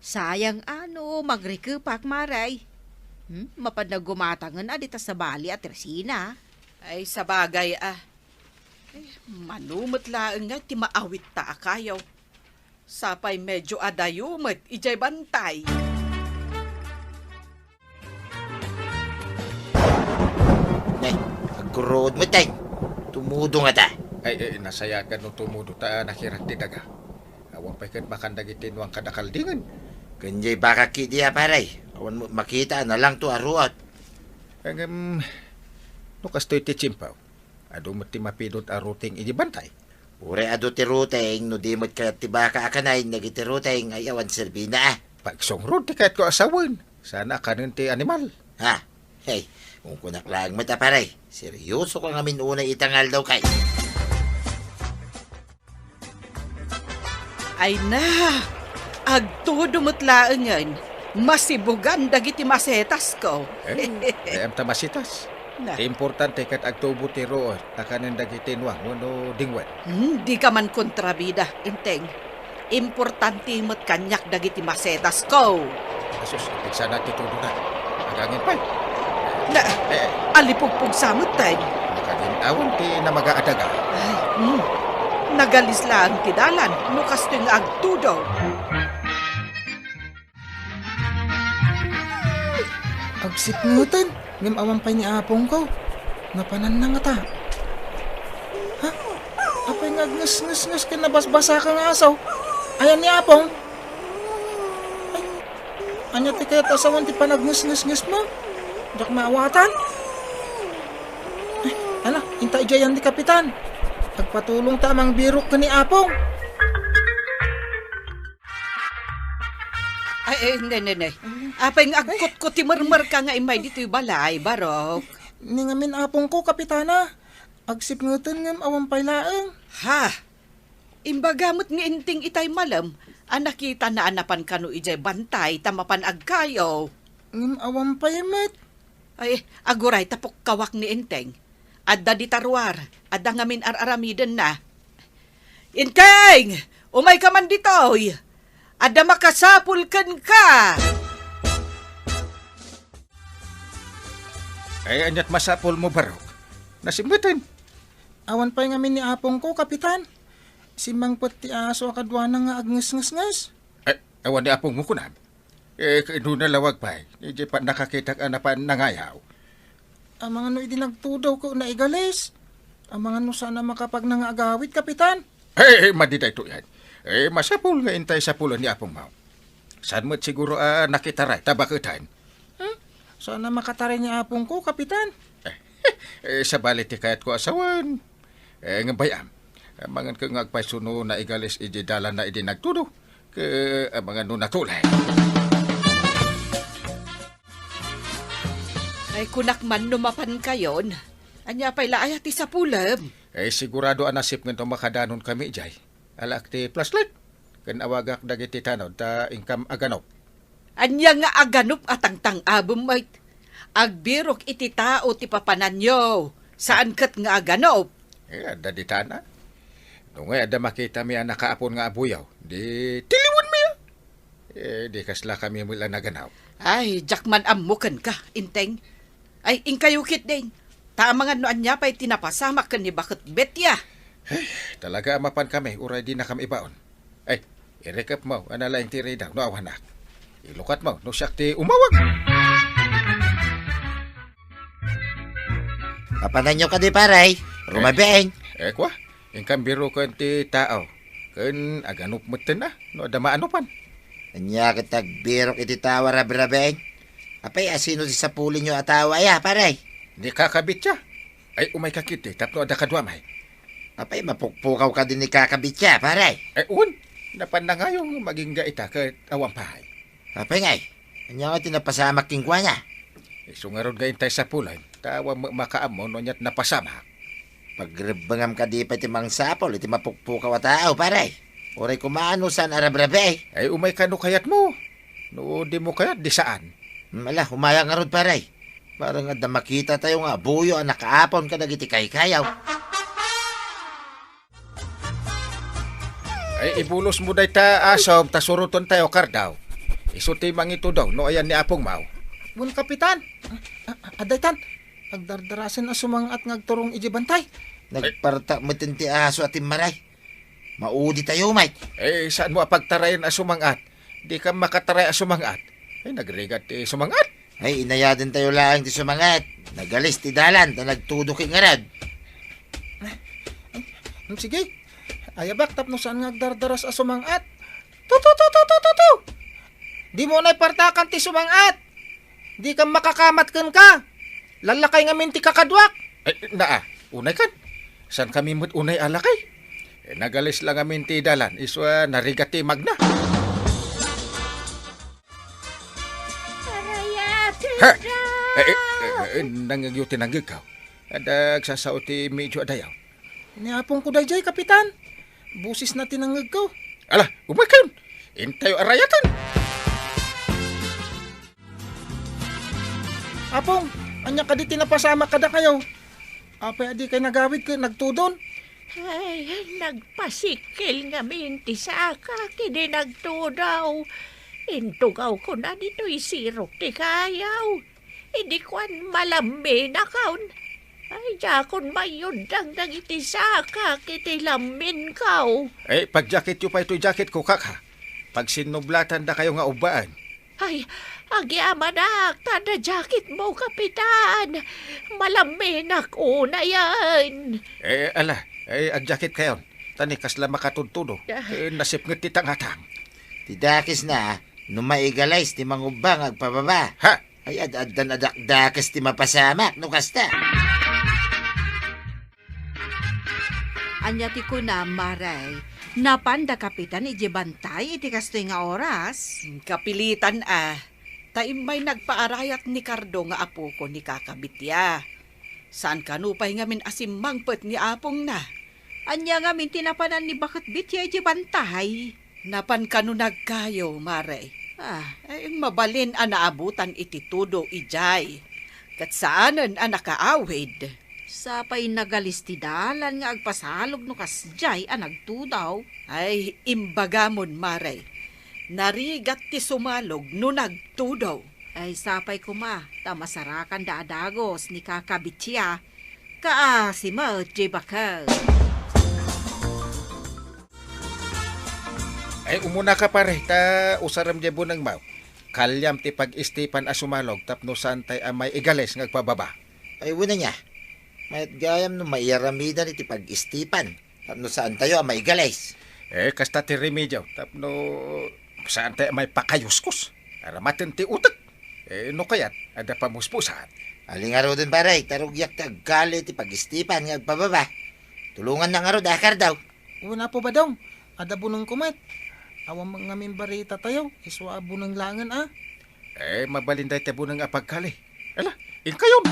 Sayang a no magrikepak, Mare. Hmm? Mapan gumatangen a dita sabali a tersina. Ay, sabagay a. Eh, mano met laeng nga ti maawitta a kayaw. Sapay medio adayo met idiay bantay. Nay, agguruod met, tay. Tumudo ngata. Ay, ay, nasayaat no tumudo ta nakirak ti daga. Awan pay ket makan dagiti nuang kada kaldingen. Ken diay bakak idi a, pare. Awan met makita a nalangto a ruot. Ngem, no kastoy ti tiempo, adu met ti mapidot a ruteng idi bantay. Uray adu ti ruteng, no di met kayat ti baka a kanen dagiti ruteng ay awan serbina, a. Pagsungrod ti kayatko a sawen. Saan a kanen ti animal. Ha? Hey, kunkunak laeng met a, pare. Seryoso ka ngamin unay ita nga aldaw, kay. Ay na, agtudo met laengen. Masibugan dagiti masetasko. Eh, dayam ta masitas. Na. Ti importante ket agtubo ti ruot a kanen dagiti nuang wenno dingwen. Hmm, dika man kontrabida, Enteng. Importante met kaniak dagiti masetasko. Asus, pigsana ti tudona. Agangin pay. Na, eh, alipugpugsa met, tay. Nakagin-awan ti namaga a daga. Ay, hmm. Nagalis laeng ti dalan no kastoy nga agtudo. Agsipngeten, ngem awan pay ni apongko. Napananna ngata. Ha? Apay nga agngesngesnges ken nabasbasaka nga asaw? Ayan ni apong? Ay, ania ti kayat a sawen ti panagngesngesngesmo? Diak maawatan. Ay, ala, inta idiay ayan ni Kapitan. Agpatulongta a mangbirok ken ni apong. Ay, ay, ne, ne, ne. Apay nga agkutkuti mermerka nga immay ditoy balay, Barok? Ni ngamin apongko, Kapitana. Agsipngeten ngem awan pay laeng. Ha? Imbaga met ni Enteng itay malem a nakitana a napan kano idiay bantay ta mapan agkayo. Ngem awan pay met. Ay, aguray ta pukkawak ni Enteng. Adda dita ruar, adda ngamin ar-aramidenna. Enteng! Umayka man ditoy! Adda makasapul kenka! Ay, ania't masapulmo, Barok? Nasimngeten. Awan pay ngamin ni apongko, Kapitan. Simmangpet ti aso a kaduana nga agngesngesnges. Ay, awan ni apongmo kunam? Eh, no nalawag pay, idiay pannakakitak a napan nangayaw. Amangan no idi nagtudaw ket naigalis. Amangan no saan a makapagnanga agawid, Kapitan. Eh, eh, madi daytoy, a. Eh, masapul nga intay sapulen ni apongmo. Saan met siguro a nakitaray ta baketen? Hmm? Saan a makataray ni apongko, Kapitan? Eh, eh, sabali ti kayatko a sawen. Eh, ngem bay-am, Amangan ket nga agpayso no naigalis idi dalanna idi nagtudo. Ket amangan no natulay. Ay, kunak man no mapankayon. Ania pay la aya ti sapulem? Eh, sigurado a nasipngen no makadanon kami jay. Alaak ti flashlight. Ken awagak dagiti tanod ta inkam aganop. Ania nga aganop a tangtang-abem met? Agbirok iti tao ti papananyo. Saan ket nga aganop? Eh, adda di tana. No ngay adda makitami a nakaapon nga abuyaw, di tiliwenmi, a. Eh, di kasla kami met la naganop. Ay, diak man ammo kenka, Inteng. Ay, inkayo ketdin. Ta amangan no ania pay ti napasamak ken ni Baket Betya. Ay, talaga a mapan kami, uray dinakam ibaon. Ay, irikepmo, a nalaing ti ridaw, no awanak. Ilukatmo, no siak ti umawag. Papananyo kadi, pare? Rumabieng. Eh, kua? Inkam biroken ti tao. Ken aganop metten a, no adda maanopan. Ania ket agbirok iti tao a rabrabieng? Apay, asino ti sapulinyo a tao aya, pare? Ni Kaka Bitya. Ay, umayka ketdi, tapno adda kaduamay. Apay, mapukpukaw kadi ni Kaka Bitya, pare? Ay, un. Napan nangayo nga magingga ita ket awan pay. Apay ngay, ania nga ti napasamak kenkuana? Isu ngarud nga intay sapulen, ta awan met makaammo no aniat napasamak. Pagrebbengam kadi pay ti mangsapul iti mapukpukaw a tao, pare. Uray koma no saan a rabrabii. Ay, umay kano kayatmo. No dimo kayat, di saan. Hmm, ala, umayak ngarud, pare. Parang adda makitatayo nga abuyo a nakaapon kadagiti kaykayaw. Ay, ibulosmo dayta asom, ta surotontayo, Kardaw. Isu ti mangitudo no ayan ni Apong Mao. Wen, Kapitan. A-, a-, adaytan. Agdardarasen a sumang-at nga agturong idiay bantay. Nagpartak metten ti aso a timmaray. Mauditayo met. Eh, saanmo a pagtarayen a sumang-at? Dika makataray a sumang-at. Ay, nagrigat ti sumang-at. Ay, inayadentayo laeng ti sumang-at. Nagalis ti dalan, ta nagtudo ket ngarud. Ay, sige. Ayabak tapno saan nga agdardaras a sumang-at. Tutu, tutu, tutu, tu! Dimo unay partakan ti sumang-at. Dika makakamat kenka. Lallakay ngamin ti kakaduak. Ay, naa, unay kan. Saan kami met unay a lakay? Eh, nagalis la ngamin ti dalan, isu a narigat ti magna. Arayat, Ha? Inday! Eh, eh, eh, eh, nangngegyo ti nangngegko. Adda agsasao ti medyo adayaw. Ni apongko daydiay, Kapitan. Bosesna ti nangngegko. Ala, umaykayon. Intayo arayaten. Apong, ania kadi ti napasamak kadakayo? Apay a dikay nagawid ken nagtudon? Ay, nagpasikkel ngamin ti sakak idi nagtudaw. Intugawkon a ditoy sirok ti kayaw. Idi kuan, malamminakon. Ay, diakon mayuddang dagiti sakak iti lamminko. Eh, pagjaketyo pay toy jaketko, kaka. Pagsinnublatan dakayo nga ubbaen. Ay, agyamanak, ta adda jaketmo, Kapitan. Malamminak unayen. Eh, ala, eh, agjaketkayon. Ta ni kasla makatudtudo. Ah. Eh, nasipnget ti tangatang. Ti dakesna, no maigalis ti mangubba nga agpababa. Ha? Ay, ad-addan a dakdakes ti mapasamak, no kasta. Ania ti kunam, Mare? Napanda Kapitan idiay bantay iti kastoy nga oras? Kapilitan a, ta immay nagpaarayat ni Kardo nga apoko ni Kaka Bitya. Saan kano pay ngamin a simmangpet ni apongna? Ania ngamin ti napanan ni Baket Bitya idiay bantay? Napan kano nagkayo, Mare? Ah. Ay, mabalin a naabutan iti tudo idiay. Ket saanen a nakaawid. Sapay nagalis ti dalan nga agpasalog no kasdiay a nagtudaw. Ay, imbagamon, Mare. Narigat ti sumalog no nagtudaw. Ay, sapay koma, ta masarakanda a dagus ni Kaka Bitya. Kaasi met ti baket. Ay, umunaka, pare, ta usarem diay bunengmo. Kaliam ti pag-istipan a sumalog tapno saantay a maigalis nga agpababa. Ay, wen ania. Mayat gayam no mairamidan iti pag-istipan tapno saantayo a maigalis. Eh, kasta ti remedyo tapno saantay a maipakayuskus. Aramaten ti utek. Eh, no kayat, adda pamuspusan. Ali ngaruden, pare, ta rugiak ti agkali ti pag-istipan nga agpababa. Tulongannak ngarud, a, Kardaw. Wen, Apo Badong, adda bunengko met. Awan ngamin baritatayo, isu a buneng laengen a. Eh, mabalin dayta buneng a pagkali. Ala, inkayon!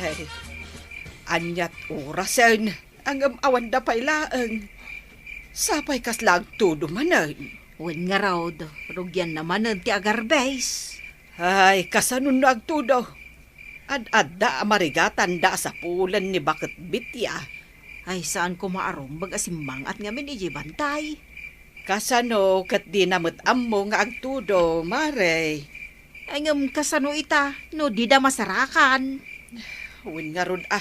Ay, ania't orasen, ngem awanda pay laeng. Sapay kasla agtudo manen. Wen ngarud, rugianna manen ti agarbes. Ay, kasano no agtudo? Ad-adda a marigatanda a sapulen ni Baketbit ya. Ay, saan koma a rumbeng a simmangat ngamin idiay bantay. Kasano ket dina met ammo nga agtudo, Mare? Ay, ngem kasano ita no dida masarakan? Wen ngarud a,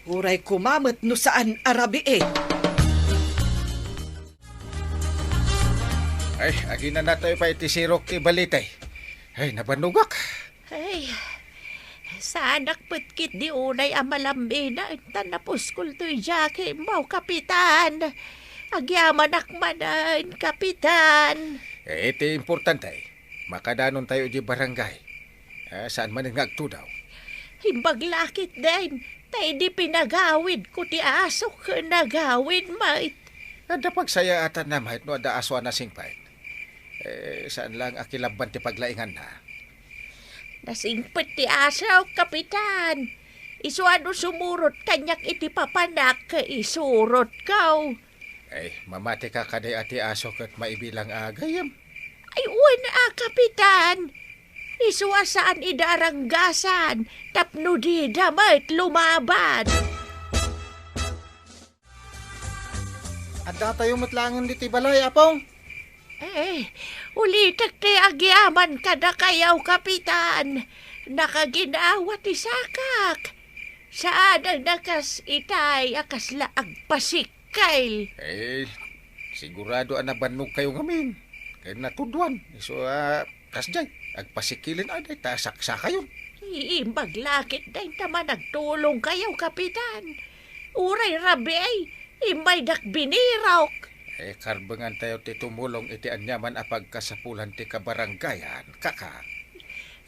uray koma met no saan a rabii. Ay, aginanatayo pay iti sirok ti balite. Ay, nabannogak. Ay, saanak met ketdi unay a malaminen ta napuskol toy jacketmo, Kapitan. Agyamanak manen, Kapitan. Eh, iti importante, makadanontayo idiay barangay. Ah, saan manen nga agtudo? Imbag la ketdin, ta idi pinagawidko ti asok, nagawid met. Adda pagsayaatanna met no adda aso a nasingpet. Eh, saan laeng a kilabban ti paglainganna. Nasingpet ti asok, Kapitan. Isu a no sumurot kaniak iti papanak, isurotko. Ay, mamatika kadi a ti aso ket maibilang a gayyem? Ay, wen a, Kapitan. Isu a saan ida a ranggasan tapno dida met lumaban. Addatayo met laengen ditoy balay, Apong. Eh, ulitek ti agyaman kadakayo, Kapitan. Nakaginawa ti sakak. Saan a nakas itay a kasla agpasikkel. Eh, sigurado a nabannogkayo ngamin. Kay natuduan, isu a kasdiay, agpasikkilen a dayta a saksakayon. Iimbag la ketdin ta managtulongkayo, Kapitan. Uray rabii, immaydak binirok. Eh, karbengantayo ti tumulong iti aniaman a pagkasapulan ti kabarangayan, kaka.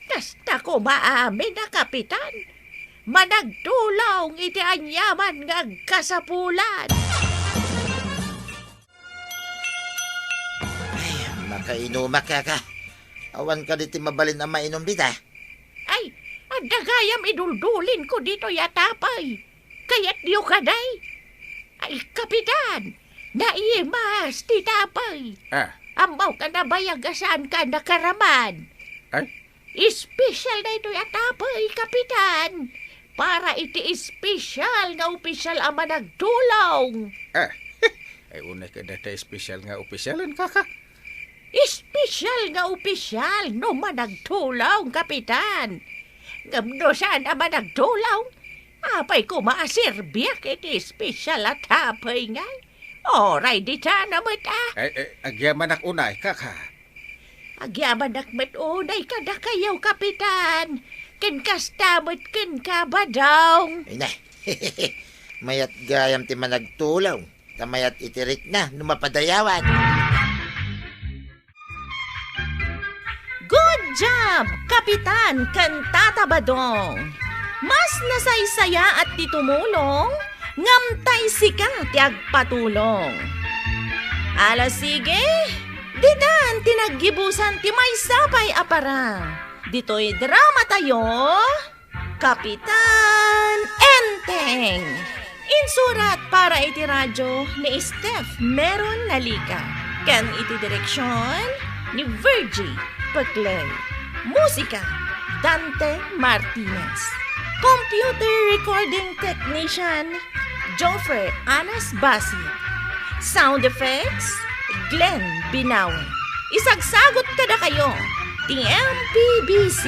Kasta koma amin a, Kapitan. Managtulong iti aniaman nga agkasapulan. Ay, makainumak, kaka. Awan kadi ti mabalin a mainom dita? Ay, adda gayam iduldulinko ditoy a tapay. Kayatyo kadi? Ay, Kapitan, naimas ti tapay. Ah. Ammok a nabayag a saanka a nakaraman. Ay? Espesyal daytoy a tapay, Kapitan. Para iti espesyal nga opisyal a managtulong. Ah, ay, unay ka dayta espesyal nga opisyalen, kaka. Espesyal nga opisyal no managtulong, Kapitan. Ngem no saan a managtulong, apay koma a serbiak iti espesyal a tapay ngay? Uray dita na met a. Ay, ay, agyamanak unay, kaka. Agyamanak met unay kadakayo, Kapitan, ken kasta met kenka, Badong. Ay na, mayat gayam ti managtulong, ta mayat iti rikna no mapadayawan. Good job, Kapitan ken Tata Badong! Mas nasaysayaat ti tumulong, ngem tay sika ti agpatulong. Ala sige, ditan ti naggibusan ti maysa pay a parang. Ditoy dramatayo, Kapitan Enteng. Insurat para iti radyo ni Steph Meron Nalica, ken iti direksyon ni Virgie Peclay. Musika, Dante Martinez. Computer recording technician, Joffer Anas Basi. Sound effects, Glenn Binawe. Isagsagut kadakayo ti M P B C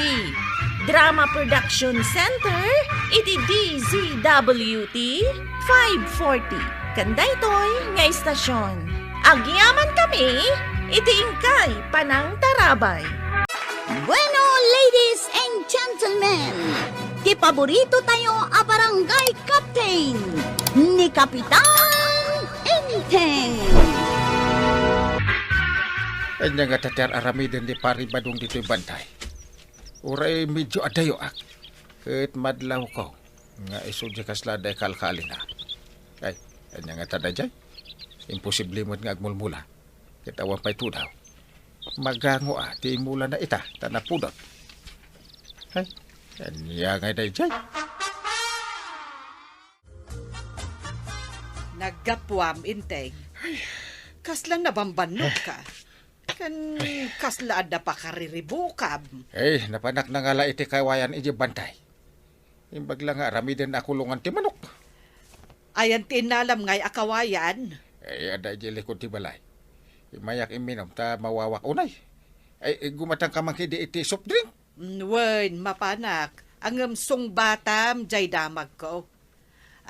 Drama Production Center iti D Z W T five forty, ken daytoy nga istasyon. Agyaman kami iti inkay panangtarabay. Bueno, ladies and gentlemen, ti paborito tayo a barangay captain, ni Kapitan Enteng. Ania ngata ti ar-aramiden ni Pari Badong ditoy bantay? Uray medyo adayoak, ket madlawko. Nga isu diay kasla adda ikalkalina. Ay, ania ngata daydiay? Imposible met nga agmulmula. Ket awan pay tudaw. Magango a ti imulana ita, ta napudot. Ay, ania ngay daydiay? Naggapuam, Inteng. Ay. Kasla nabambannogka. Ken kasla adda pakariribukam. Ay, napanak nangala iti kawayan idiay bantay. Imbag la nga aramiden a kulongan ti manok. Ayan ti innalam ngay a kawayan? Ay, adda idiay likod ti balay. Immayak imminum ta mawawak unay. Ay, gumatangka man kadi iti soft drink? Mm, wen, mapanak. Ngem sungbatam diay damagko.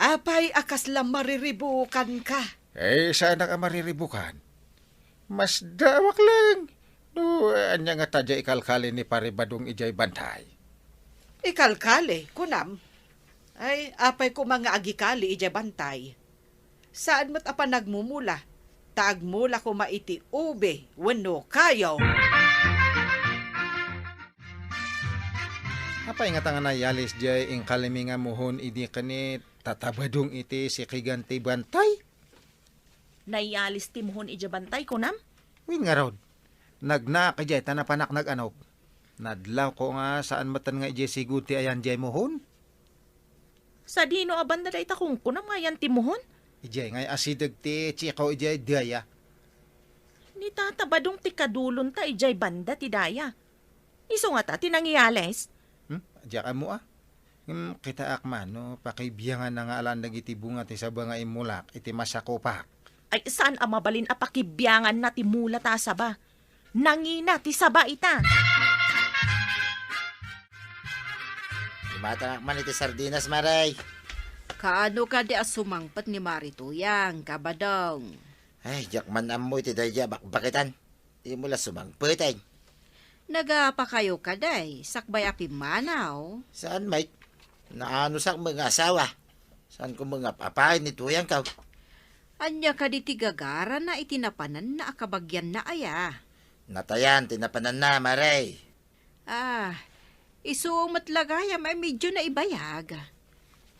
Apay a kasla mariribukanka? Ay, saanak a mariribukan. Masdaawak laeng no ania ngata diay ikalkali ni Pare Badong idiay bantay. Ikalkali, kunam? Ay, apay koma nga agikali idiay bantay? Saan met a panagmumula, ta agmula koma iti ube wenno kayo. Apay ngata nga nayalis diay inkalimi nga muhon idi ken ni Tata Badong iti sikigan ti bantay? Nayalis ti muhon idiay bantay, kunam? Wen ngarud, nagnaak idiay ta napanak nag-anok. Nadlawko nga saan metten nga idiay sigud ti ayan diay muhon. Sadino a banda dayta kunkunam nga ayan ti muhon? Idiay ngay asideg ti Chico idiay daya. Ni Tata Badong ti kadulonta idiay banda ti daya. Isu ngata ti nangiyalis? Hmm? Diak ammo a. Ngem kitaak man no pakibianganna nga alan dagiti bunga ti saba nga immulak iti masakupak. Ay, saan a mabalin a pakibianganna ti mula ta a saba. Nangina ti saba ita. Imatangak man iti sardinas, Maray. Kaano kadi a sumangpet ni Mari Tuyang, Kabadong? Ay, diak man ammo iti daydiay a bakbaketan. Dimo la sumangpeten. Nagapakayo kadi, sakbay a pimmanaw? Saan met? Naanusak met nga asawa. Saanko met nga ap-apayen ni Tuyangko. Ania kadi ti gagarana iti napananna a kabagianna aya? Natayan ti napananna, Maray. Ah, isu met la gayam a medyo naibayag.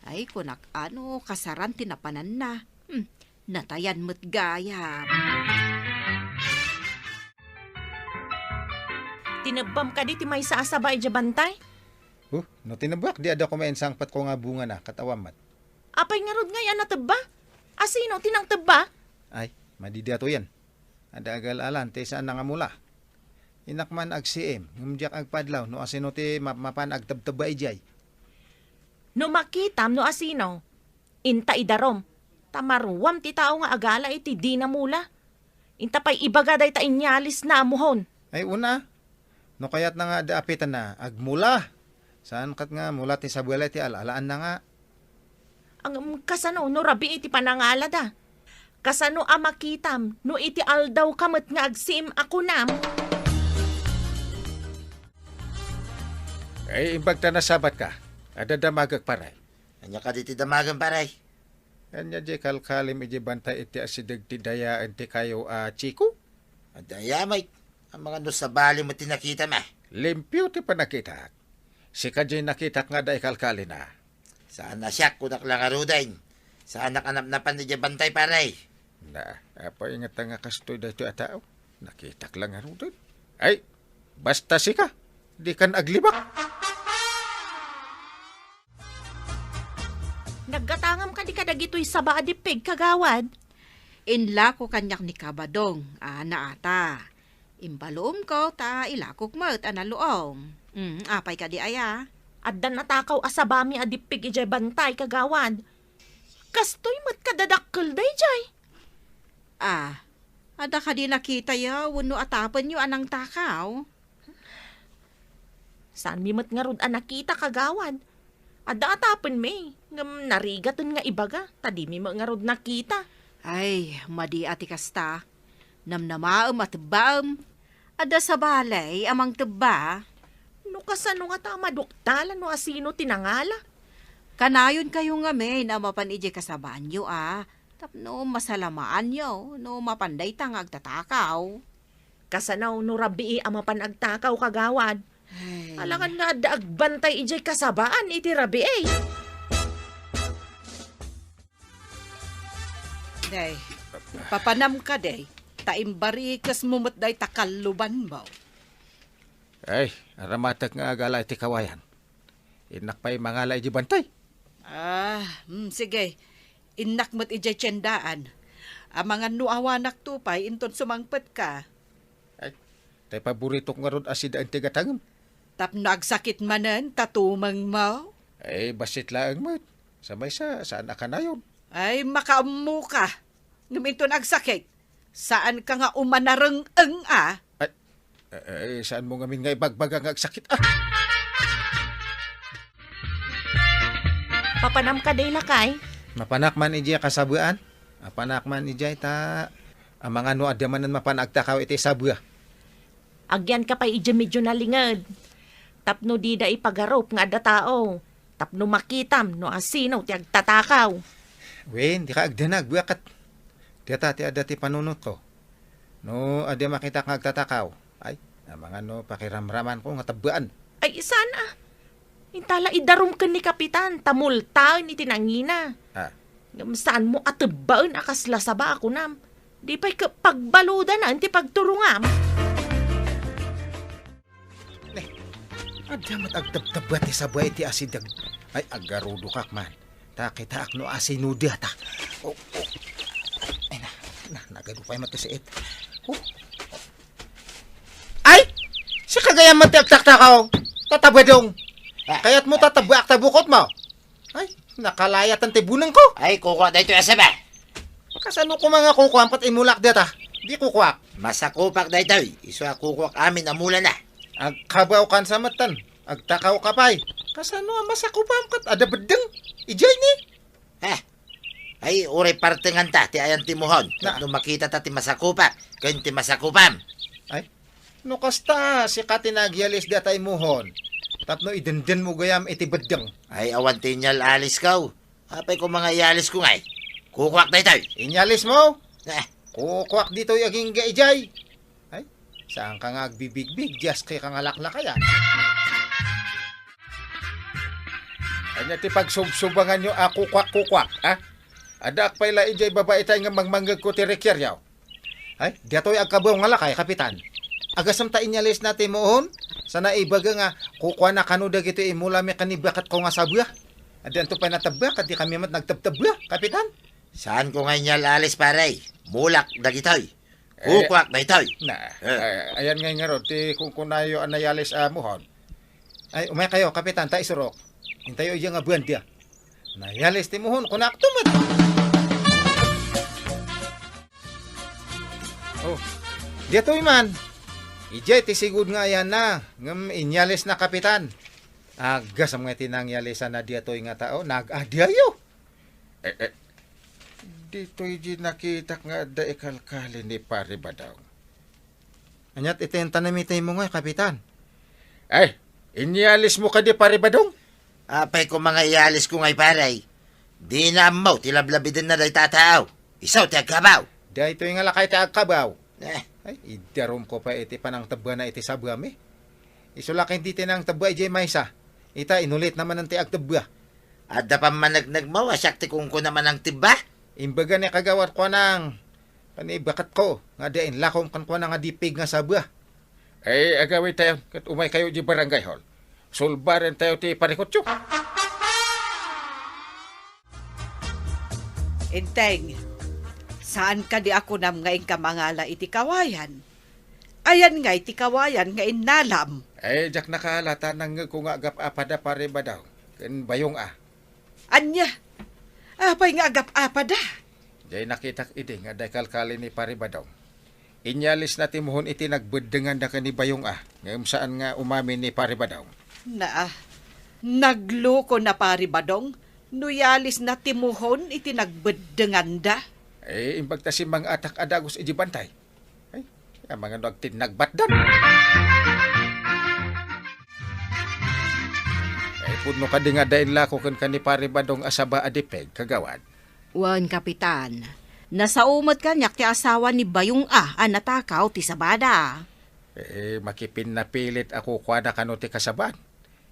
Ay, kunak ano, kasaran ti napananna. Hmm, natayan met gayam. Tinebbam kadi ti maysa a saba idiay bantay? Oh, no tinebbuak, di adda koma insangpetko nga bungana, ket awan met. Apay ngarud ngay a natebba? Asino ti nangtebba? Ay, madi daytoyen. Adda agal-alan ti saan nga mula. Innak man agsiim, ngem diak agpadlaw no asino ti map-, mapan agtebtebba idiay. No makitam no asino, inta idarom, ta maruam ti tao nga agala iti dina mula. Inta pay ibaga dayta inyalisna a muhon. Ay, una, no kayatna nga adda apitenna, agmula. Saan ket nga mula ti sabali ti al-alaanna nga. Ngem kasano no rabii ti panangalada? Kasano a makitam no iti aldawka met nga agsiim a kunam? Ay, imbag ta nasabatka, adda damagek, pare. Ania kadi ti damagem, pare? Ania diay kalkalim idiay bantay iti asideg ti dayaen ti kayo a Chico? Adda aya met, amangan no sabali met ti nakitam a. Limpio ti pannakitak. Sika diay nakitak nga adda ikalkalina. Saan a siak, kunak la ngaruden. Saanak a napnapan idiay bantay, pare. Na, apay ngata nga kastoy daytoy a tao? Nakitak la ngaruden. Ay, basta sika, dikan aglibak. Naggatangam kadi kadagitoy saba a dippig, kagawad? Inlako kaniak ni Kabadong, a naata. Impaluomko ta ilakok met a naluom. Mm, apay kadi aya? Adda natakaw a sabami a dippig idiay bantay, kagawad. Kastoy met kadadakkel daydiay. Ah, adda kadi nakitayo wenno atapenyo a nangtakaw? Saanmi met ngarud a nakita, kagawad. Adda atapenmi, ngem narigaten nga ibaga, ta dimi met ngarud nakita. Ay, madi a ti kasta. Namnamaem a tebbaem. Adda sabali a mangtebba. No kasano ngata a maduktalan no asino ti nangala? Kanayonkayo ngamin a mapan idiay kasabaanyo a tapno masalamaanyo no mapan dayta nga agtatakaw. Kasano no rabii a mapan agtakaw, kagawad? Ay. Alangan nga adda agbantay idiay kasabaan iti rabii. Day, papanam kadi, ta imbarikesmo met dayta kallubanmo. Ay, aramatek nga agala iti kawayan. Innak pay mangala iti bantay. Ah, hmm, sige. Innak met idiay tiendaan. Amangan no awanakto pay inton sumangpetka. Ay, tay paboritok ngarud a sidaen ti gatangem. Tapno agsakit manen ta tumengmo? Ay, bassit laeng met. Sa maysa, saan a kanayon? Ay, makaammoka. Ngem inton agsakit, saanka nga umanareng-eng a? Ay, eh, eh, saanmo ngamin nga ibagbaga nga agsakit, ah? Papanam kadi, lakay? Mapanak man idiay kasabuan. Mapanak man idiay ta amangan no adda manen mapan agtakaw iti sabua. Agyanka pay idiay medio nalinged. Tapno dida ipagarup nga adda tao. Tapno makitam no asino ti agtatakaw. Wen, dika agdanag, buyakat. Data ti adda ti panunotko. No adda makitak nga agtatakaw, ay, amangan no pakiramramanko nga tabbaan. Ay, saan a? Intala idarum ken ni Kapitan, ta multaen iti nangina. Ah. Ngem saanmo a tebbaen a kasla saba a kunam. Di pay ket pagbaludanan ti pagturongam. Ne, adda met agtabtabba ti sabua iti asideg. Ay, agarudokak man. Ta kitaak no asino data. Oh, oh. Ay na, na, nagadu pay met ti siit. Oh. Ay! Sika gayam met ti agtaktakaw. Tatabadong. Ah. Kayatmo tatabbaak ta bukotmo. Ay, nakalayatan ti bunengko. Ay, kukuak daytoy a saba. Kasano koma nga kukuam ket imulak data? Di kukuak. Masakupak daytoy. Isu a kukuak amin a mulana. Agkabaw kan sa metten. Agtakaw ka pay. Kasano a masakupam ket adda beddeng? Idiay ni? Ha? Ay, uray partenganta ti ayan ti muhon. Na. Tapno makitata ti masakupak ken ti masakupam. Ay, no kasta, sika ti nagyalis data imuhon. Tapno idenden mo gayam iti beddeng. Ay, awan ti inyal-alisko. Apay koma nga iyalisko ngay? Kukuak daytoy. Inyalismo? Eh. Kukuak ditoy agingga idiay. Ay, saanka nga agbibigbig, diaskeka nga laklakayan. Ania ti pagsubsubanganyo a kukuak-kukuak, ha? Addaak pay la idiay babaitay nga mangmangngegko ti rekyeryo. Ay, diatoy agkabaw nga lakay, Kapitan. Agasem ta inyalisna ti muhon, sana ibaga nga kukuana kano dagitoy imulami ken ni baketko nga sabua. Addanto pay natabba, ket di kami met nagtabtabba, Kapitan. Saanko nga inyal-alis, pare. Mulak dagitoy. Eh, kukuak daytoy. Na, eh, ayan ngay ngarud ti kunkunayo a nayalis a muhon. Ay, umay kayo, Kapitan, ta isurok. Intayo iya nga buanda. Nayalis ti muhon, kunak tumad. Oh, diatoy man. Idiay ti sigud nga ayanna, ngem inyalis na, Kapitan. Agasem nga ti nangyalisan na diatoy nga tao, nag-adiayo. Eh, eh, ditoy di nakitak nga adda ikalkali ni Pare Badong. Aniat iti intanamitaymon ngay, Kapitan? Ay, inyalismo kadi, Pare Badong? Apay koma nga iyalisko ngay, pare? Dina ammo ti lablabidenna dayta a tao. Isu ti agkabaw. Daytoy nga lakay ti agkabaw. Eh. Ay, idarumko pay iti panangtebbana iti sabuami. Isu la ken ti nangtebba idiay maysa. Ita, inulitna manen ti agtebba. Adda pammanegnegmo a siak ti kunkuna manangtebba? Imbaga ni kagawad kuanang, ken ni baketko, nga adda inlakom kenkuana nga dipig nga sabua. Ay, agawidtayon, ket umaykayo idiay barangay hall. Sulbarentayo ti parikutyo. Enteng, saan kadi a kunam nga inka mangala iti kawayan? Ayan ngay ti kawayan nga innalam. Ay, diak nakaala ta nangngegko nga agap-apada, Pare Badong, ken Bayong a. Ania? Apay nga agap-apada? Diay nakitak idi nga adda ikalkali ni Pare Badong. Inyalisna ti muhon iti nagbeddenganda ken ni Bayong a, ngem saan nga umamin ni Pare Badong. Naa, nagloko na Pare Badong no iyalisna ti muhon iti nagbeddenganda. Eh, imbag ta simmang-atak a dagus iti bantay. Ay, amangan no agtinnagbatdan. Ay, pudno kadi nga adda inlako kenka ni Pare Badong a saba a dipig, kagawad? Wen, Kapitan. Nasao met kaniak ti asawa ni Bayong a a natakaw ti sabada. Eh, makipinnapilit a kukuana kano ti kasabaan.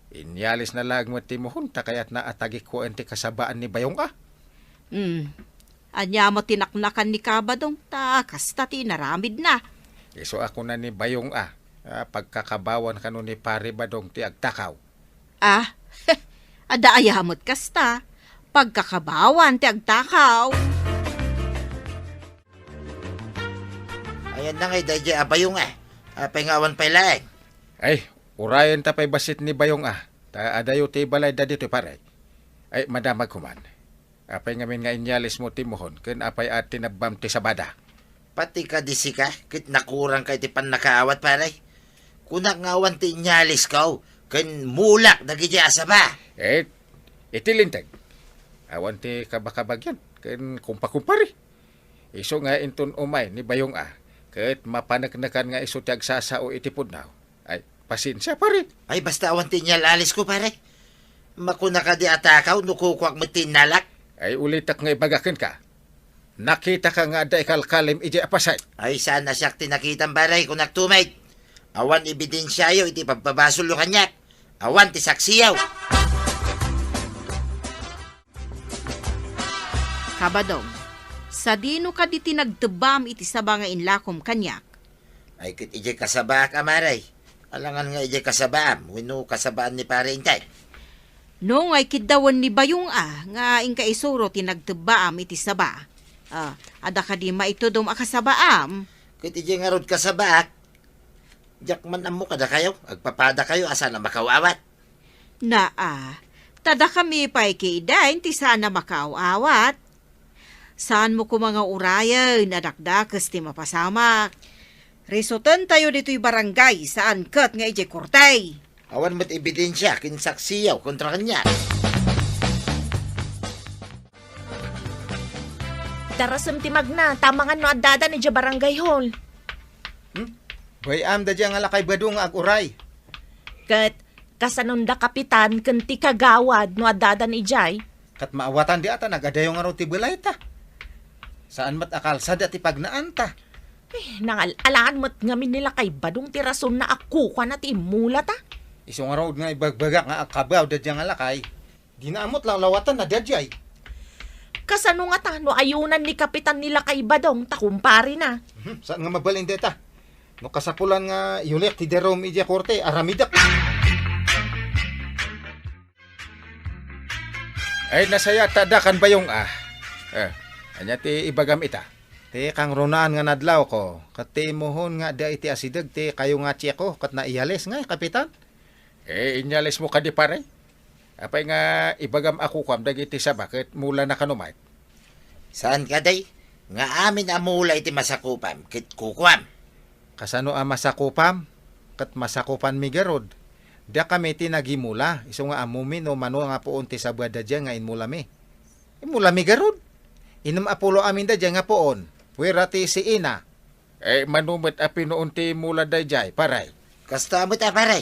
Inyalisna laeng met ti muhon ta kayatna a tagikkoen ti kasabaan ni Bayong a. Hmm. Ania met ti naknakan ni Kabadong ta kasta ti inaramidna? Isu a kuna ni Bayong a, a, pagkakabawan kano ni Pare Badong ti agtakaw. Ah, adda aya met kasta. Pagkakabawan ti agtakaw. Ayan na ngay, daydiay a Bayong a. Apay nga awan pay laeng? Ay, urayen ta pay bassit ni Bayong a. Ta adayo ti balay da ditoy, pare. Ay, madamag ko man. Apay ngamin nga inyalismo ti mohon, ken apay a tinabbam ti sabada? Pati kadi sika, ket nakurangka iti pannakaawat, pare. Kunak nga awan ti inyalisko, ken mulak dagiti asaba. Eh, iti linteg. Awan ti kabakabagyan, ken kumpakumpari. Isu nga inton umay ni Bayong a, ket mapaneknekan nga isu ti agsasao iti pudno. Ay, pasensia, pare. Ay, basta awan ti inyal-alismo, pare. Makuna kadi a takaw no kukuak met ti innalak? Ay, ulitek nga ibaga kenka. Nakitaka nga adda ikalkalim idiay a paset. Ay, saan a siak ti nakitam, pare, kunak tumet. Awan ebidensiayo iti pagpabasolyo kaniak. Awan ti saksiyo. Kabadong, sadino kadi ti nagtebbaam iti saba nga inlakom kaniak? Ay, ket idiay kasabaak, a, pare. Alangan nga idiay kasabaam, wenno kasabaan ni Pare Intay. No nga ikiddawen ni Bayong a nga inka isuro ti nagtebbaam iti saba. Ah, adda kadi maitudom a kasabaam? Ket idiay ngarud kasabaak, diak man ammo kadakayo, agpapadakayo a saan a makaw-awat. Naa, ta dakami pay kitaen ti saan a makaaw-awat. Saanmo koma nga urayen a dakdakes ti mapasamak. Risutentayo ditoy barangay, saan ket nga idiay korte. Awan met ebidensia ken saksiyo kontra kaniak. Darasem ti magna, ta amangan no addadan idiay barangay hall. Hmm? Bay-am daydiay nga lakay Badong nga ag-uray. Ket kasanon da kapitan ken ti kagawad no addadan idiay? Ket maawatan di ata nagadayo ngarud ti belayta. Saan met a kalsada ti pagnaanta. Eh, nangal-alaan met ngamin ni lakay Badong ti rasonna a kukuana ti immulata. Isu ngarud nga ibagbagak nga agkabaw daydiay nga lakay. Dina ammo ti lawlawatanna daydiay. Kasano ngata no ayunan ni Kapitan ni Lakay Badong ta kumparena? Mhm, saan nga mabalin dayta? No kasapulan nga iuliak ti darum idiay korte, aramidek. Ay, nasayaat ta adda kan Bayong a. Eh, ania ti ibagam ita? Ti kangrunaan nga nadlawko, ket ti imuhon nga adda iti asideg ti kayo nga tieko ket naiyalis ngay, Kapitan? Eh, inyalismo kadi, pare? Apay nga ibagam a kukuam dagiti saba ket mulana kano met? Saan kadi nga amin a mula iti masakupam ket kukuam? Kasano a masakupam? Ket masakupanmi garud. Dakami ti nagimula, isu nga ammomi no mano nga puon ti saba daydiay nga inmulami. Immulami garud. Innem a pulo amin daydiay nga puon. Puera ti siina. Eh, mano met a pinuon ti mula daydiay, pare? Kasta met a, pare.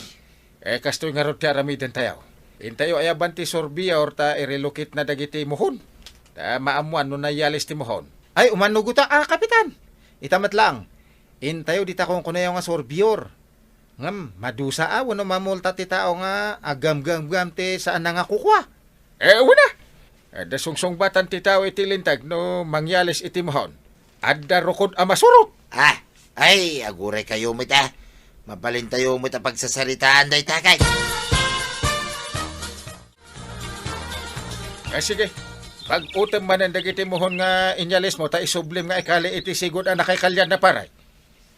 Eh, kastoy ngarud ti aramidentayo. Intayo ayaban ti surveyor ta irelocate na dagiti muhon. Ta maammuan no nayalis ti muhon. Ay, umannugo ta, a, Kapitan. Ita met laeng. Intayo dita kunkunayo nga surveyor. Ngem, madusa a wenno mamulta ti tao nga aggamgamgam ti saan a nga kukua? Eh, wen a. Adda sungsungbatan ti tao iti linteg no mangyalis iti muhon. Adda rukod a masurot. Ah, ay, aguraykayo met a. Mabalintayo met a pagsasaritaan dayta kay. Eh, sige. Pag-utem manen dagiti muhon nga inyalismo ta isublim nga ikali iti sigud a nakaikalianna, pare.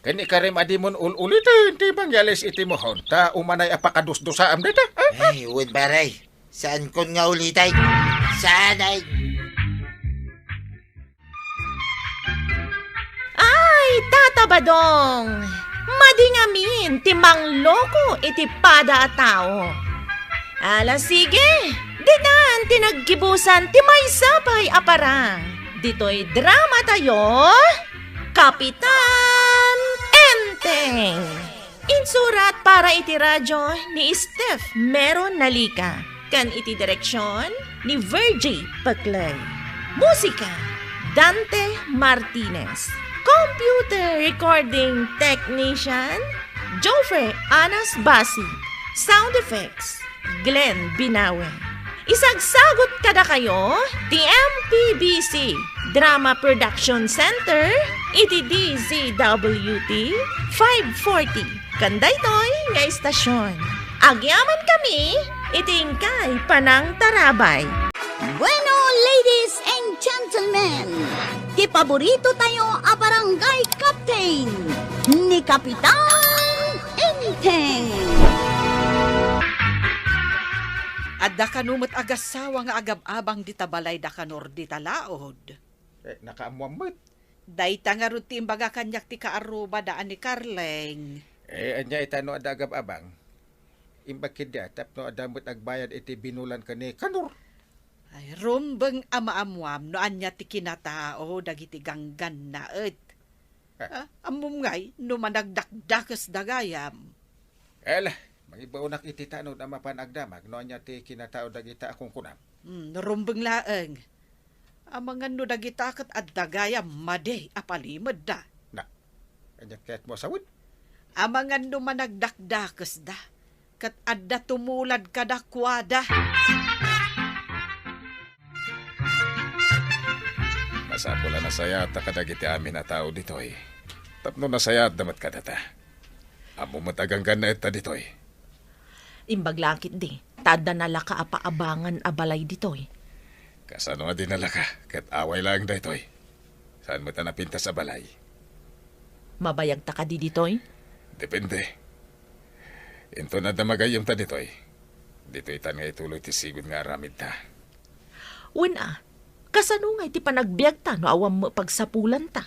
Ken ikarim a dimon ul-uliten ti mangyalis iti muhon, ta umanay a pakadusdusaam dayta. Ay, wen, pare. Saankon nga uliten. Saan ay? Ay, Tata Badong! Madi ngamin ti mangloko iti pada a tao. Ala, sige, ditan ti naggibusan ti maysa pay a parang. Ditoy drama tayo, Kapitan Enteng. Insurat para iti radyo ni Steph Mero Nalica, ken iti direksyon ni Virgie Paclay. Musika, Dante Martinez. Computer recording technician, Joffrey Anas Basi. Sound effects, Glenn Binawe. Isagsagut kadakayo ti M P B C Drama Production Center iti D Z W T five forty ken daytoy nga istasyon. Agyamankami iti inkay panangtarabay. Bueno, ladies and gentlemen, ti paborito tayo a barangay captain, ni Kapitan Enteng. Adda kano met agassawa nga agab-abang dita balay da Kanor dita laod? Eh, nakaammoam met. Dayta ngarud ti imbaga kaniak ti kaarrubada a ni Carleng. Eh, ania ita no adda agab-abang? Imbag ketdi a tapno adda met agbayad iti binulan ken ni Kanor. Ay, rumbeng a maammoam no ania ti kinatao dagiti ganggannaet. Ah. Ah, ammom ngay no managdakdakesda gayam. Ala, mangibaonak iti tanod a mapan agdamag no ania ti kinatao dagita a kunkunam. Hmm, rumbeng laeng. Amangan no dagita ket adda gayam madi a palimedda. Na, ania kayatmo a sawen? Amangan no managdakdakesda, ket adda tumulad kadakuada. Masapul a nasayaatta kadagiti amin a tao ditoy, tapno nasayaatta met kadata. Ammom met a ganggannaetta ditoy. Imbag la ketdi, ta adda nalaka a paabangan a balay ditoy. Kasano a di nalaka, ket away laeng daytoy. Saan met a napintas a balay. Mabayagta kadi ditoy? Depende. Inton adda magayyemta ditoy, ditoytan nga ituloy ti sigud nga aramidta. Wen a, kasano ngay ti panagbiagta no awan met pagsapulanta?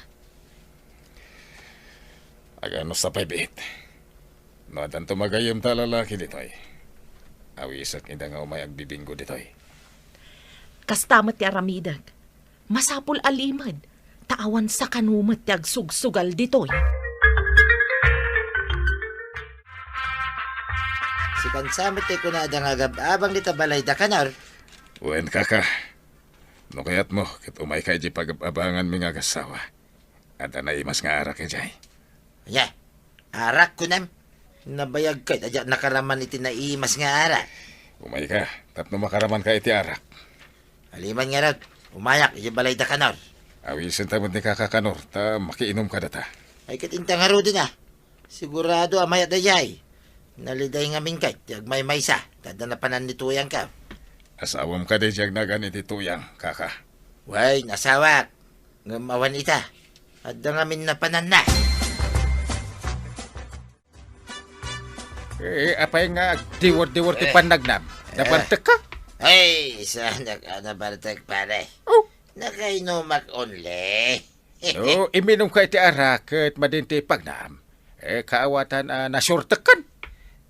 Aganus a pay biit. No addanto magayyemta a lalaki ditoy, awisek ida nga umay agbibinggo ditoy. Kasta met ti aramidek. Masapul a limed, ta awan sakano met ti agsugsugal ditoy. Sikansa met ti kunada nga agab-abang dita balay da Kanor? Wen, kaka. No kayatmo, ket umayka idiay pagab-abanganmi nga agassawa. Adda naimas nga arak idiay. Ania? Arak, kunam? Nabayagka iti diak nakaraman iti naimas nga arak. Umayka, tapno makaramanka iti arak. Aliman ngarud, umayak idiay balay da Kanor. Awisenta met ni kaka Kanor, ta makiinum kadata. Ay, ket inta ngaruden a. Sigurado a mayat daydiay. Naliday ngamin ket ti agmaymaysa, ta adda napanan ni tuyangko. Asawam kadi ti agnagan iti tuyang, kaka? Wen, asawak. Ngem awan ita. Adda ngamin napananna. Eh, apay nga agdiwor-diwor ti Eh. pannagnam? Eh. Nabartekka? Ay, saanak a nabartek, pare. Oh. Nakainumak only. No, iminumka iti arak ket madin ti pagnam. Eh, kaawatan a nasurtekkan.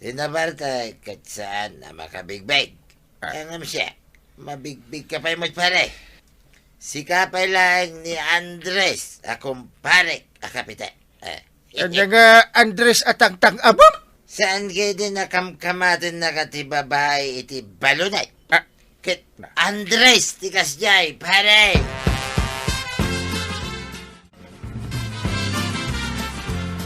Ti nabartek ket saan a makabigbig. Ah. Ngem siak, mabigbigka pay met, pare. Sika pay laeng ni Andres a kumparek a kapitan. Eh. Ania nga Andres a tangtang-abam? Saan ketdi nakamkamatennaka ti babai iti balunay? Ah. Ket Na. Andres ti kasdiay, pare!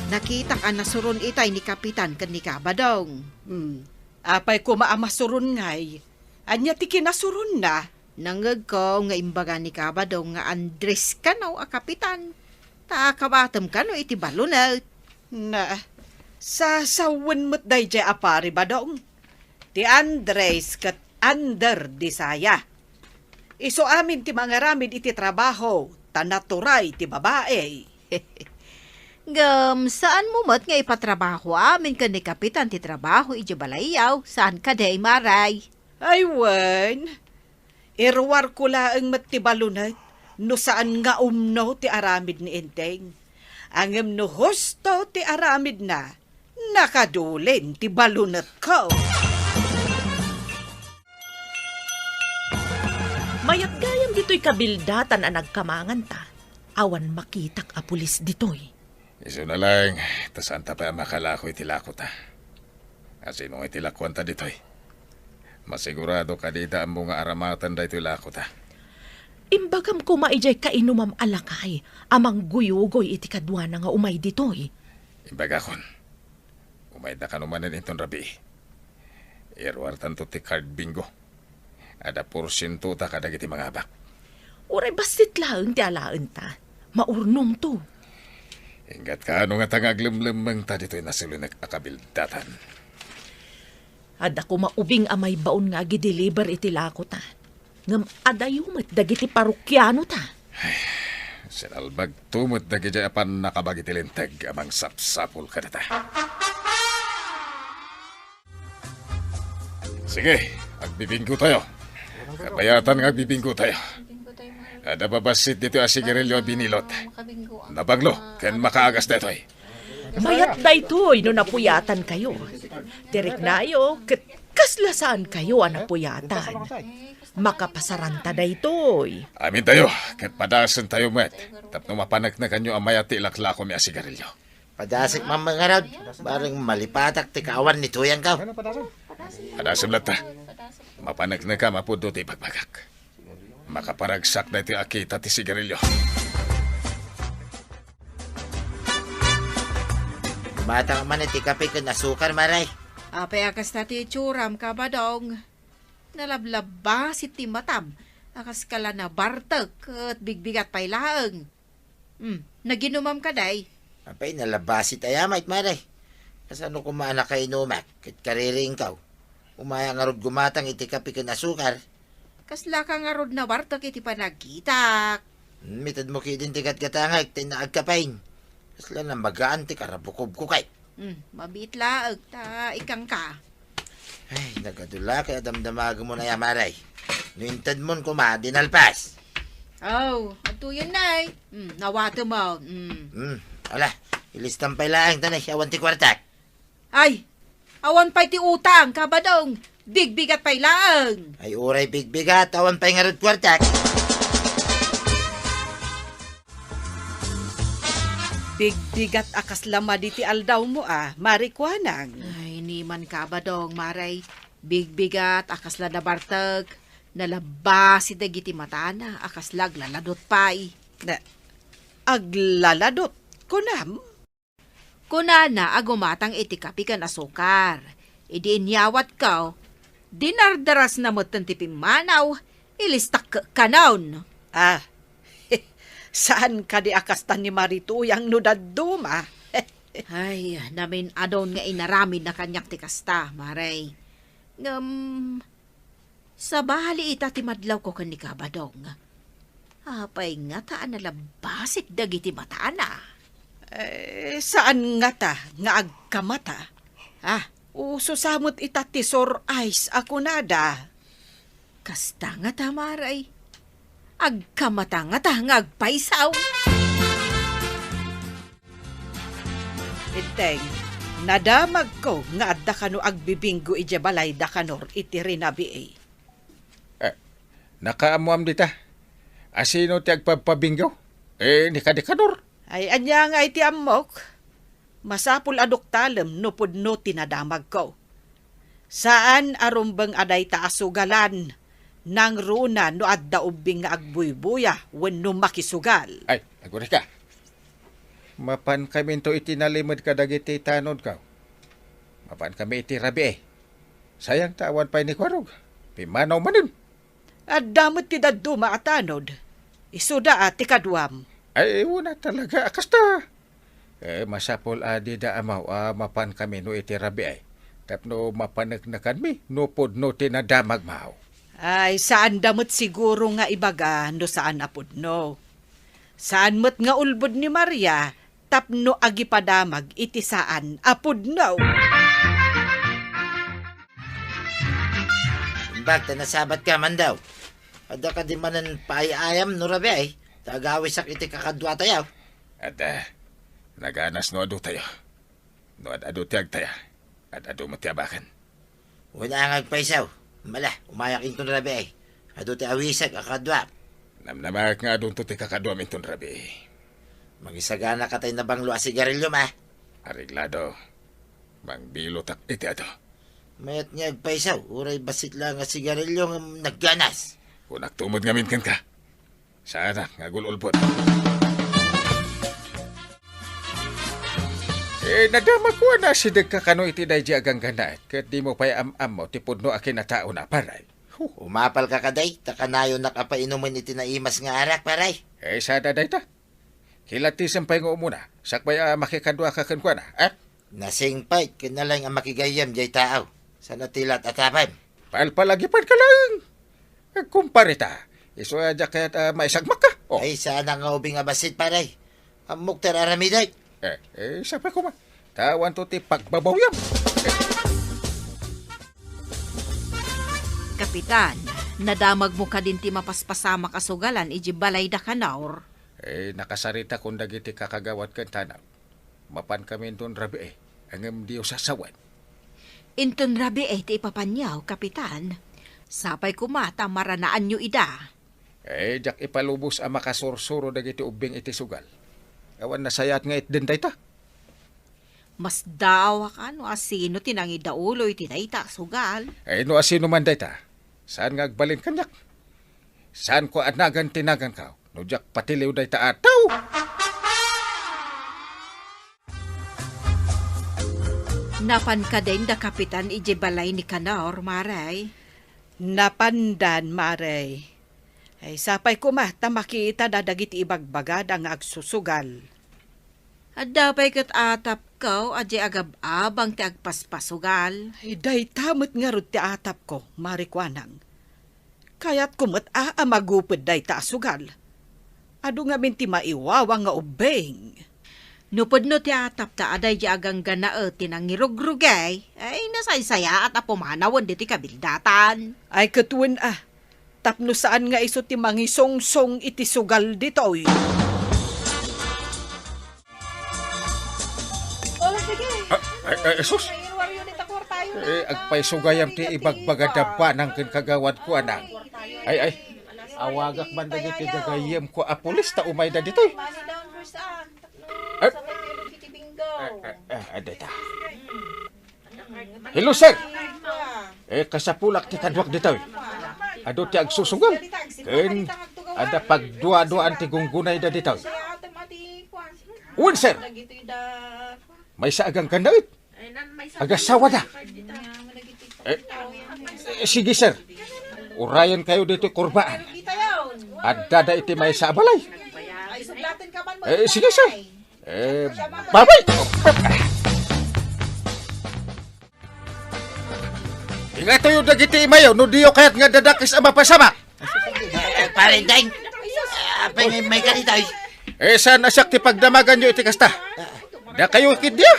Nakitak a nasuron itay ni Kapitan ken ni Kabadong. Hmm. Apay koma a masuron ngay? Ania ti kinasuronna? Nangngegko nga imbaga ni Kabadong nga Andres kano a kapitan, ta kabatem kano iti balunet. Na, sasawen met daydiay a pari, Badong. Ti Andres ket under di saya. Isu amin ti mangaramid iti trabaho, ta naturay ti babai. Ngem, saanmo met nga ipatrabaho amin ken ni Kapitan ti trabaho idiay balayyo, saan kadi, Maray? Ay wen, iruarko laeng met ti balunet no saan nga umno ti aramid ni Enteng. Ngem no husto ti aramidna, nakadulin ti balunetko. Mayat gayam ditoy kabildatan a nagkamanganta. Awan makitak a pulis ditoy. Isuna laeng, ta saanta pay a makalako iti lakota. Asino nga iti lakuanta ditoy? Masigurado kadi ita ammo nga aramatan daytoy lakota. Imbagam koma idiay kainumam a lakay a mangguyugoy iti kaduana nga umay ditoy. Imbagakon, umayda kano manen inton rabii. Iruartanto ti card bingo. Adda porsientota kadagiti mangabak. Uray bassit laeng ti alaenta, maurnongto. Inggad kaano ngata nga aglemlemmengta ditoy nasulinek a kabildatan? Adda koma ubing a maibaon nga agideliver iti lakota. Ngem adayo met dagiti parokianota. Sinalbagto met dagidiay a pannakabag iti Linteg a mangsapsapul kadata. Sige, agbibinggo tayo. Kabayatan nga agbibinggo tayo. Adda babassit ditoy a sigarilyo a binilot. Nabaglo, ken makaagas daytoy. Mayat daytoy no napuyatan kayo. Ti riknayo, ket kasla saan kayo a napuyatan. Makapasaranta daytoy. Amintayo, ket padasentayo met, tapno mapaneknekanyo a mayat ti ilaklakomi a sigarilyo. Padasek man ngarud, bareng malipatak ti kaawan ni tuyangko. Padasem latta. Mapaneknekam a pudno ti ibagbagak. Makaparagsak daytoy a kita ti sigarilyo. Gumatang man iti kape ken asukar, Mare. Apay a kasta ti itsuram, Kabadong? Nalablabbasit ti matam a kas kala nabartek ket bigbigat pay laeng. Hmm, naginumam kadi? Apay, nalabasit aya met, Mare. Kasano koma a nakainumak ket kaririingko? Umayak ngarud gumatang iti kape ken asukar. Kaslaka ngarud nabartek iti panagkitak? Hmm, itedmo ketdin ti gatgatangek ta innak agkape. Kasla namagaan ti karabukobko kay. Hmm, mabiit laeng ta ikkanka. Ay, nagadu la kay a damdamagmo aya, Mare. No intedmon koma, di nalpas. Oh, adtoyen, Nay. Hmm, awatem, oh. Hmm. Hmm, ala, ilistam pay laeng ta, Nay, awan ti kuartak. Ay, awan pay ti utang, Kabadong. Bigbigat pay laeng. Ay, uray bigbigat, awan pay ngarud kuartak. Bigbigat a kasla madi ti aldawmo a, Mari Kuanang. Ay, ni man, Kabadong, Mare. Bigbigat a kasla nabartek, nalabasit dagiti matana a kasla aglaladot pay. Na, aglaladot, kunam? Kunana a gumatang iti kape ken asukar. Idi inyawatko, dinardarasna metten ti pimmanaw, ilistak kanon. Ah, saan kadi a kasta ni Mari Tuyang no dadduma? Ay, namin-adun nga inaramidna kaniak ti kasta, Mare. Ngem, sabali ita ti madlawko ken ni Kabadong. Apay ngata a nalabasit dagiti matana? Eh, saan ngata nga agkamata? Ah, uso sa met ita ti sur ice a kunada. Kasta ngata, Mare. Agkamata ngata nga agpaysaw. Inteng, nadamagko nga adda kano agbibinggo idiay balay da Kanor iti rinabii. Eh, nakaammoam dita? Asino ti agpabpabinggo? Eh, ni kadi Kanor? Ay, ania ngay ti ammok? Masapul a duktalem no pudno ti nadamagko. Saan a rumbeng a dayta a sugalan, nangruna no adda ubbing nga agbuybuya wenno makisugal. Ay, agurayka. Mapankaminto iti nalimed kadagiti tanodko. Mapankami iti rabii. Sayang ta awan pay ni Kuarog. Pimmanaw manen. Adda met ti dadduma a tanod. Isuda a ti kaduam. Ay, una talaga a kasta. Eh, masapul a dida ammo a mapankami no iti rabii, tapno mapaneknekanmi no pudno ti nadamagmo. Ay, saanda met siguro nga ibaga no saan a pudno. Saan met nga ulbod ni Maria tapno agipadamag iti saan a pudno. Imbag ta nasabatka, Mandaw. Adda kadi manen paay-ayam no rabii, ta agawisak iti kakaduatayo. Adda, naganas no adu tayo. No ad-adu ti agtaya, ad-adu met ti abakan. Wen a nga agpayso. Mala, umayak inton rabii. Adu ti awisek a kaduak. Namnamaek nga adunto ti kakaduam inton rabii. Mangisagana ka tay nabanglo a sigarilyo, ma? Areglado. Mangbilotak iti adu. Mayat nga agpayso, uray bassit la nga sigarilyo nga nagganas. Kunak tumod ngamin kenka. Saanak nga agul-ulbod. Eh, nadamagko a naasidegka kano iti daydi a ganggannaet, ket dimo pay am-ammo ti pudno a kinataona, paray. Huh, umapalka kadi, ta kanayonak a painumen iti naimas nga arak, pare. Eh, sada dayta. Kilatisem pay nga umuna, sakbay a makikaduaka kenkuana, eh? Nasingpet ken nalaing a makigayyem jay taaw. Saan a ti laat a tapem? Palpalagipanka laeng. Agkumpare ta, isu a diak kayat a maisagmakka. Oh. Ay, saan nga ubing a bassit, pare. Ammok ti aramidek. Eh, eh, sapay koma. Ta awanto ti pagbabawyam. Eh. Kapitan, nadamagmo kadin ti mapaspasamak a sugalan iti balay da Kanor? Eh, nakasaritakon dagiti kakagawad ken tanaw. Mapankaminton rabii, ngem diyo sasawen. Inton rabii ti ipapanyo, Kapitan. Sapay koma ta maranaanyo ida. Eh, diak ipalubos a makasursuro dagiti ubbing iti sugal. Awan nasayaat nga itden dayta. Masdaawak a no asino ti nangidaulo iti dayta a sugal. Eh, no asino man dayta, saan nga agbalin kaniak? Saanko a nagan ti naganko no diak patiliw dayta a tao? Napan kadin da Kapitan idiay balay ni Kanor, Mare? Napandan, Mare. Ay, sapay koma ta makitana dagiti ibagbagada nga agsusugal. Adda pay ket atapko a diay agab-abang ti agpaspasugal. Ay, dayta met ngarud ti atapko, Mare Kuanang. Kayatko met a, a maguped dayta a sugal. Adu ngamin ti maiwawa nga ubbing. No pudno ti atapta a daydi a gangganaet ti nangirugrugay, ay nasaysayaat a pumanawen ditoy kabildatan. Ay, ket wen a, tapno saan nga isu ti mangisungsong iti sugal ditoy. Oh, sige. Ah, ay, ay, sus! May waryo dita kwartayo na. Eh, agpaysugayam ti ibagbaga da Kuanang ken kagawad Kuanang. Ay, ay. Awagak man dagiti gagayyemko a pulis ta umayda ditoy. Money down first, ah. Eh? Sabay kayo magkikibinggo. Eh, eh, eh, adda ita. Hello, sir. Eh, kasapulak ti kaduak ditoy. Adu ti agsusugal. Ken adda pagduaduaan ti gunggunayda ditoy. Wen, sir. Maysa a ganggannaet. Agasawada. Eh, eh, sige, sir. Urayen kayo ditoy kurbaan. Addada iti maysa a balay. Eh, sige, sir. Eh, babay! Ingatoyo dagiti imayo no diyo kayat nga dadakes a mapasamak. Eh, Pare Deng, apay nga immay ka ditoy? Eh, saan a siak ti pagdamaganyo iti kasta? Dakayo ketdi a?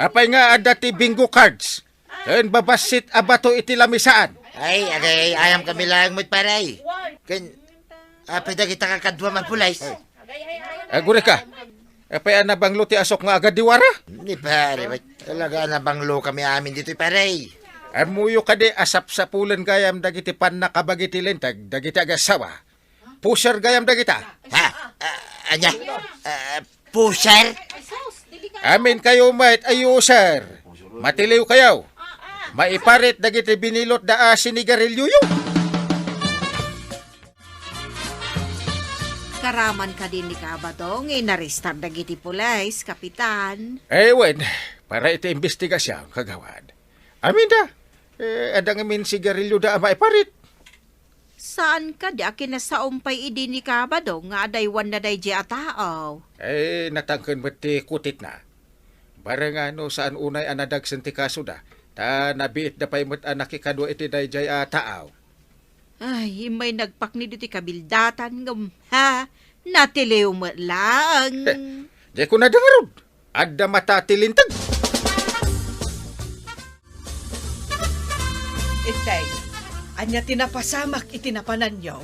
Apay nga adda ti bingo cards ken babassit a bato iti lamisaan? Ay, agay-ayam kami laeng met, pare. Ken, apay dagita kakaduam a pulis? Agurika, apay a nabanglo ti asok nga agadiwara? Ni pare, ba't talaga a nabanglo kami amin ditoy, pare? Ammoyo kadi a sapsapulen gayam dagiti pannakabagi ti linteg dagiti agassawa? Pusher gayam dagita. Ha? Ah, ania? Ah, pusher? Amin kayo met a user. Matiliw kayo. Maiparit dagiti binilot da a sinigarilyoyo. Karaman kadin ni Kabadong, inarestar dagiti pulis, Kapitan. Eh, wen, para iti imbestigasyon, kagawad. Aminda, eh, adda ngamin sigarilyo da a maiparit. Saan kadi a kinasaom pay idi ni Kabadong nga adaywanna daydiay a tao? Eh, natangken met ti kutitna. Bareng a no saan unay a nadagsen ti kasoda, ta nabiitda pay met a nakikadua iti daydiay a tao. Ay, immay nagpakni ditoy kabildatan ngem, ha? Natiliw met laeng. Eh, diay kunada ngarud. Adda mata ti linteg. Itay, ania ti napasamak iti napananyo?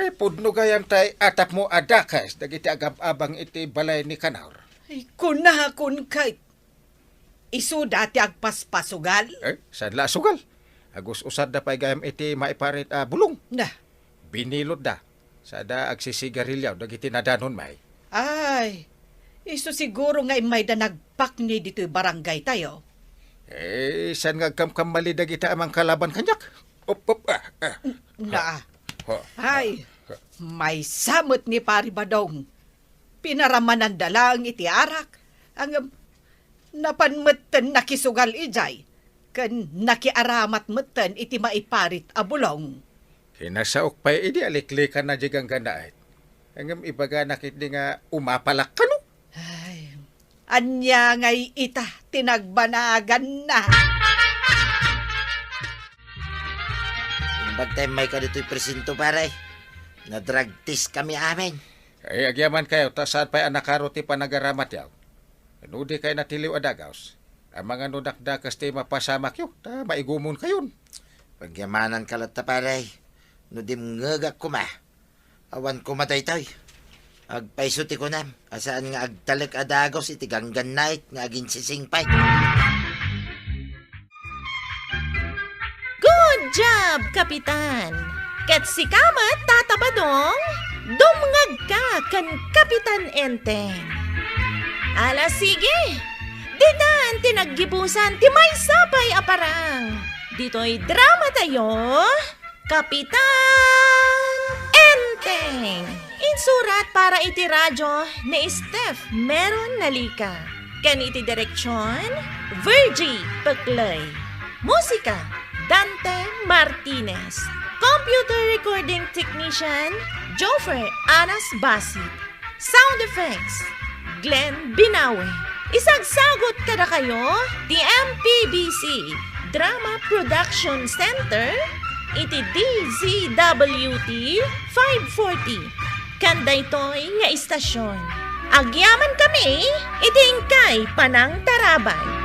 Eh, pudno gayam tay atapmo a dakes dagiti agab-abang iti balay ni Kanor. Ay, kunakon kay, isuda ti agpaspasugal? Eh, saan la a sugal? Agus-usarda pay gayam iti maiparit a bulong. Na. Binilotda. Sada agsisigarilyo dagiti nadanonmi. Ay, isu siguro nga immayda nagpakni ditoy barangay tayo. Eh, saan nga agkamkamali dagita a mangkalaban kaniak? Op, op, ah, ah. Na. Ha, ha, Ay, ha. Maysa met ni Pari Badong. Pinaramananda laeng iti arak. Ang, napan metten nakisugal idiay. ken nakiaramat metten iti maiparit a bulong. Kinasaok pay idi aliklikanna diay ganggannaet. Ngem ibaganak idi nga umapalak kano. Ay, ania ngay ita ti nagbanaganna? Imbag ta immayka ditoy presinto, pare. Nadragtis kami amin. Ay, agyaman kayo, ta saan pay a nakaro ti panagaramatyo? No di kay natiliw a dagaws, amangan no dakdakes ti mapasamakyo, ta maigumon kayon. Pagyamanan ka latta, pare. No dimngegak koma, awan koma daytoy. Agpayso ti kunam, a saan nga agtalek a dagaws iti ganggannaet nga aginsisingpet. Good job, Kapitan! Ket sika met, Tata Badong, dumngegka ken Kapitan Enteng. Ala, sige! Ditan ti naggibusan ti maysa pay a parang. Ditoy drama tayo, Kapitan Enteng. Insurat para iti radyo ni Steph Meron Nalica. Ken iti direksyon, Virgie Peclay. Musika, Dante Martinez. Computer recording technician, Joffer Anas Basit. Sound effects, Glenn Binawe. Isagsagut kadakayo ti M P B C Drama Production Center iti D Z W T five forty. Kan daytoy nga istasyon, agyaman kami iti inkay panangtarabay.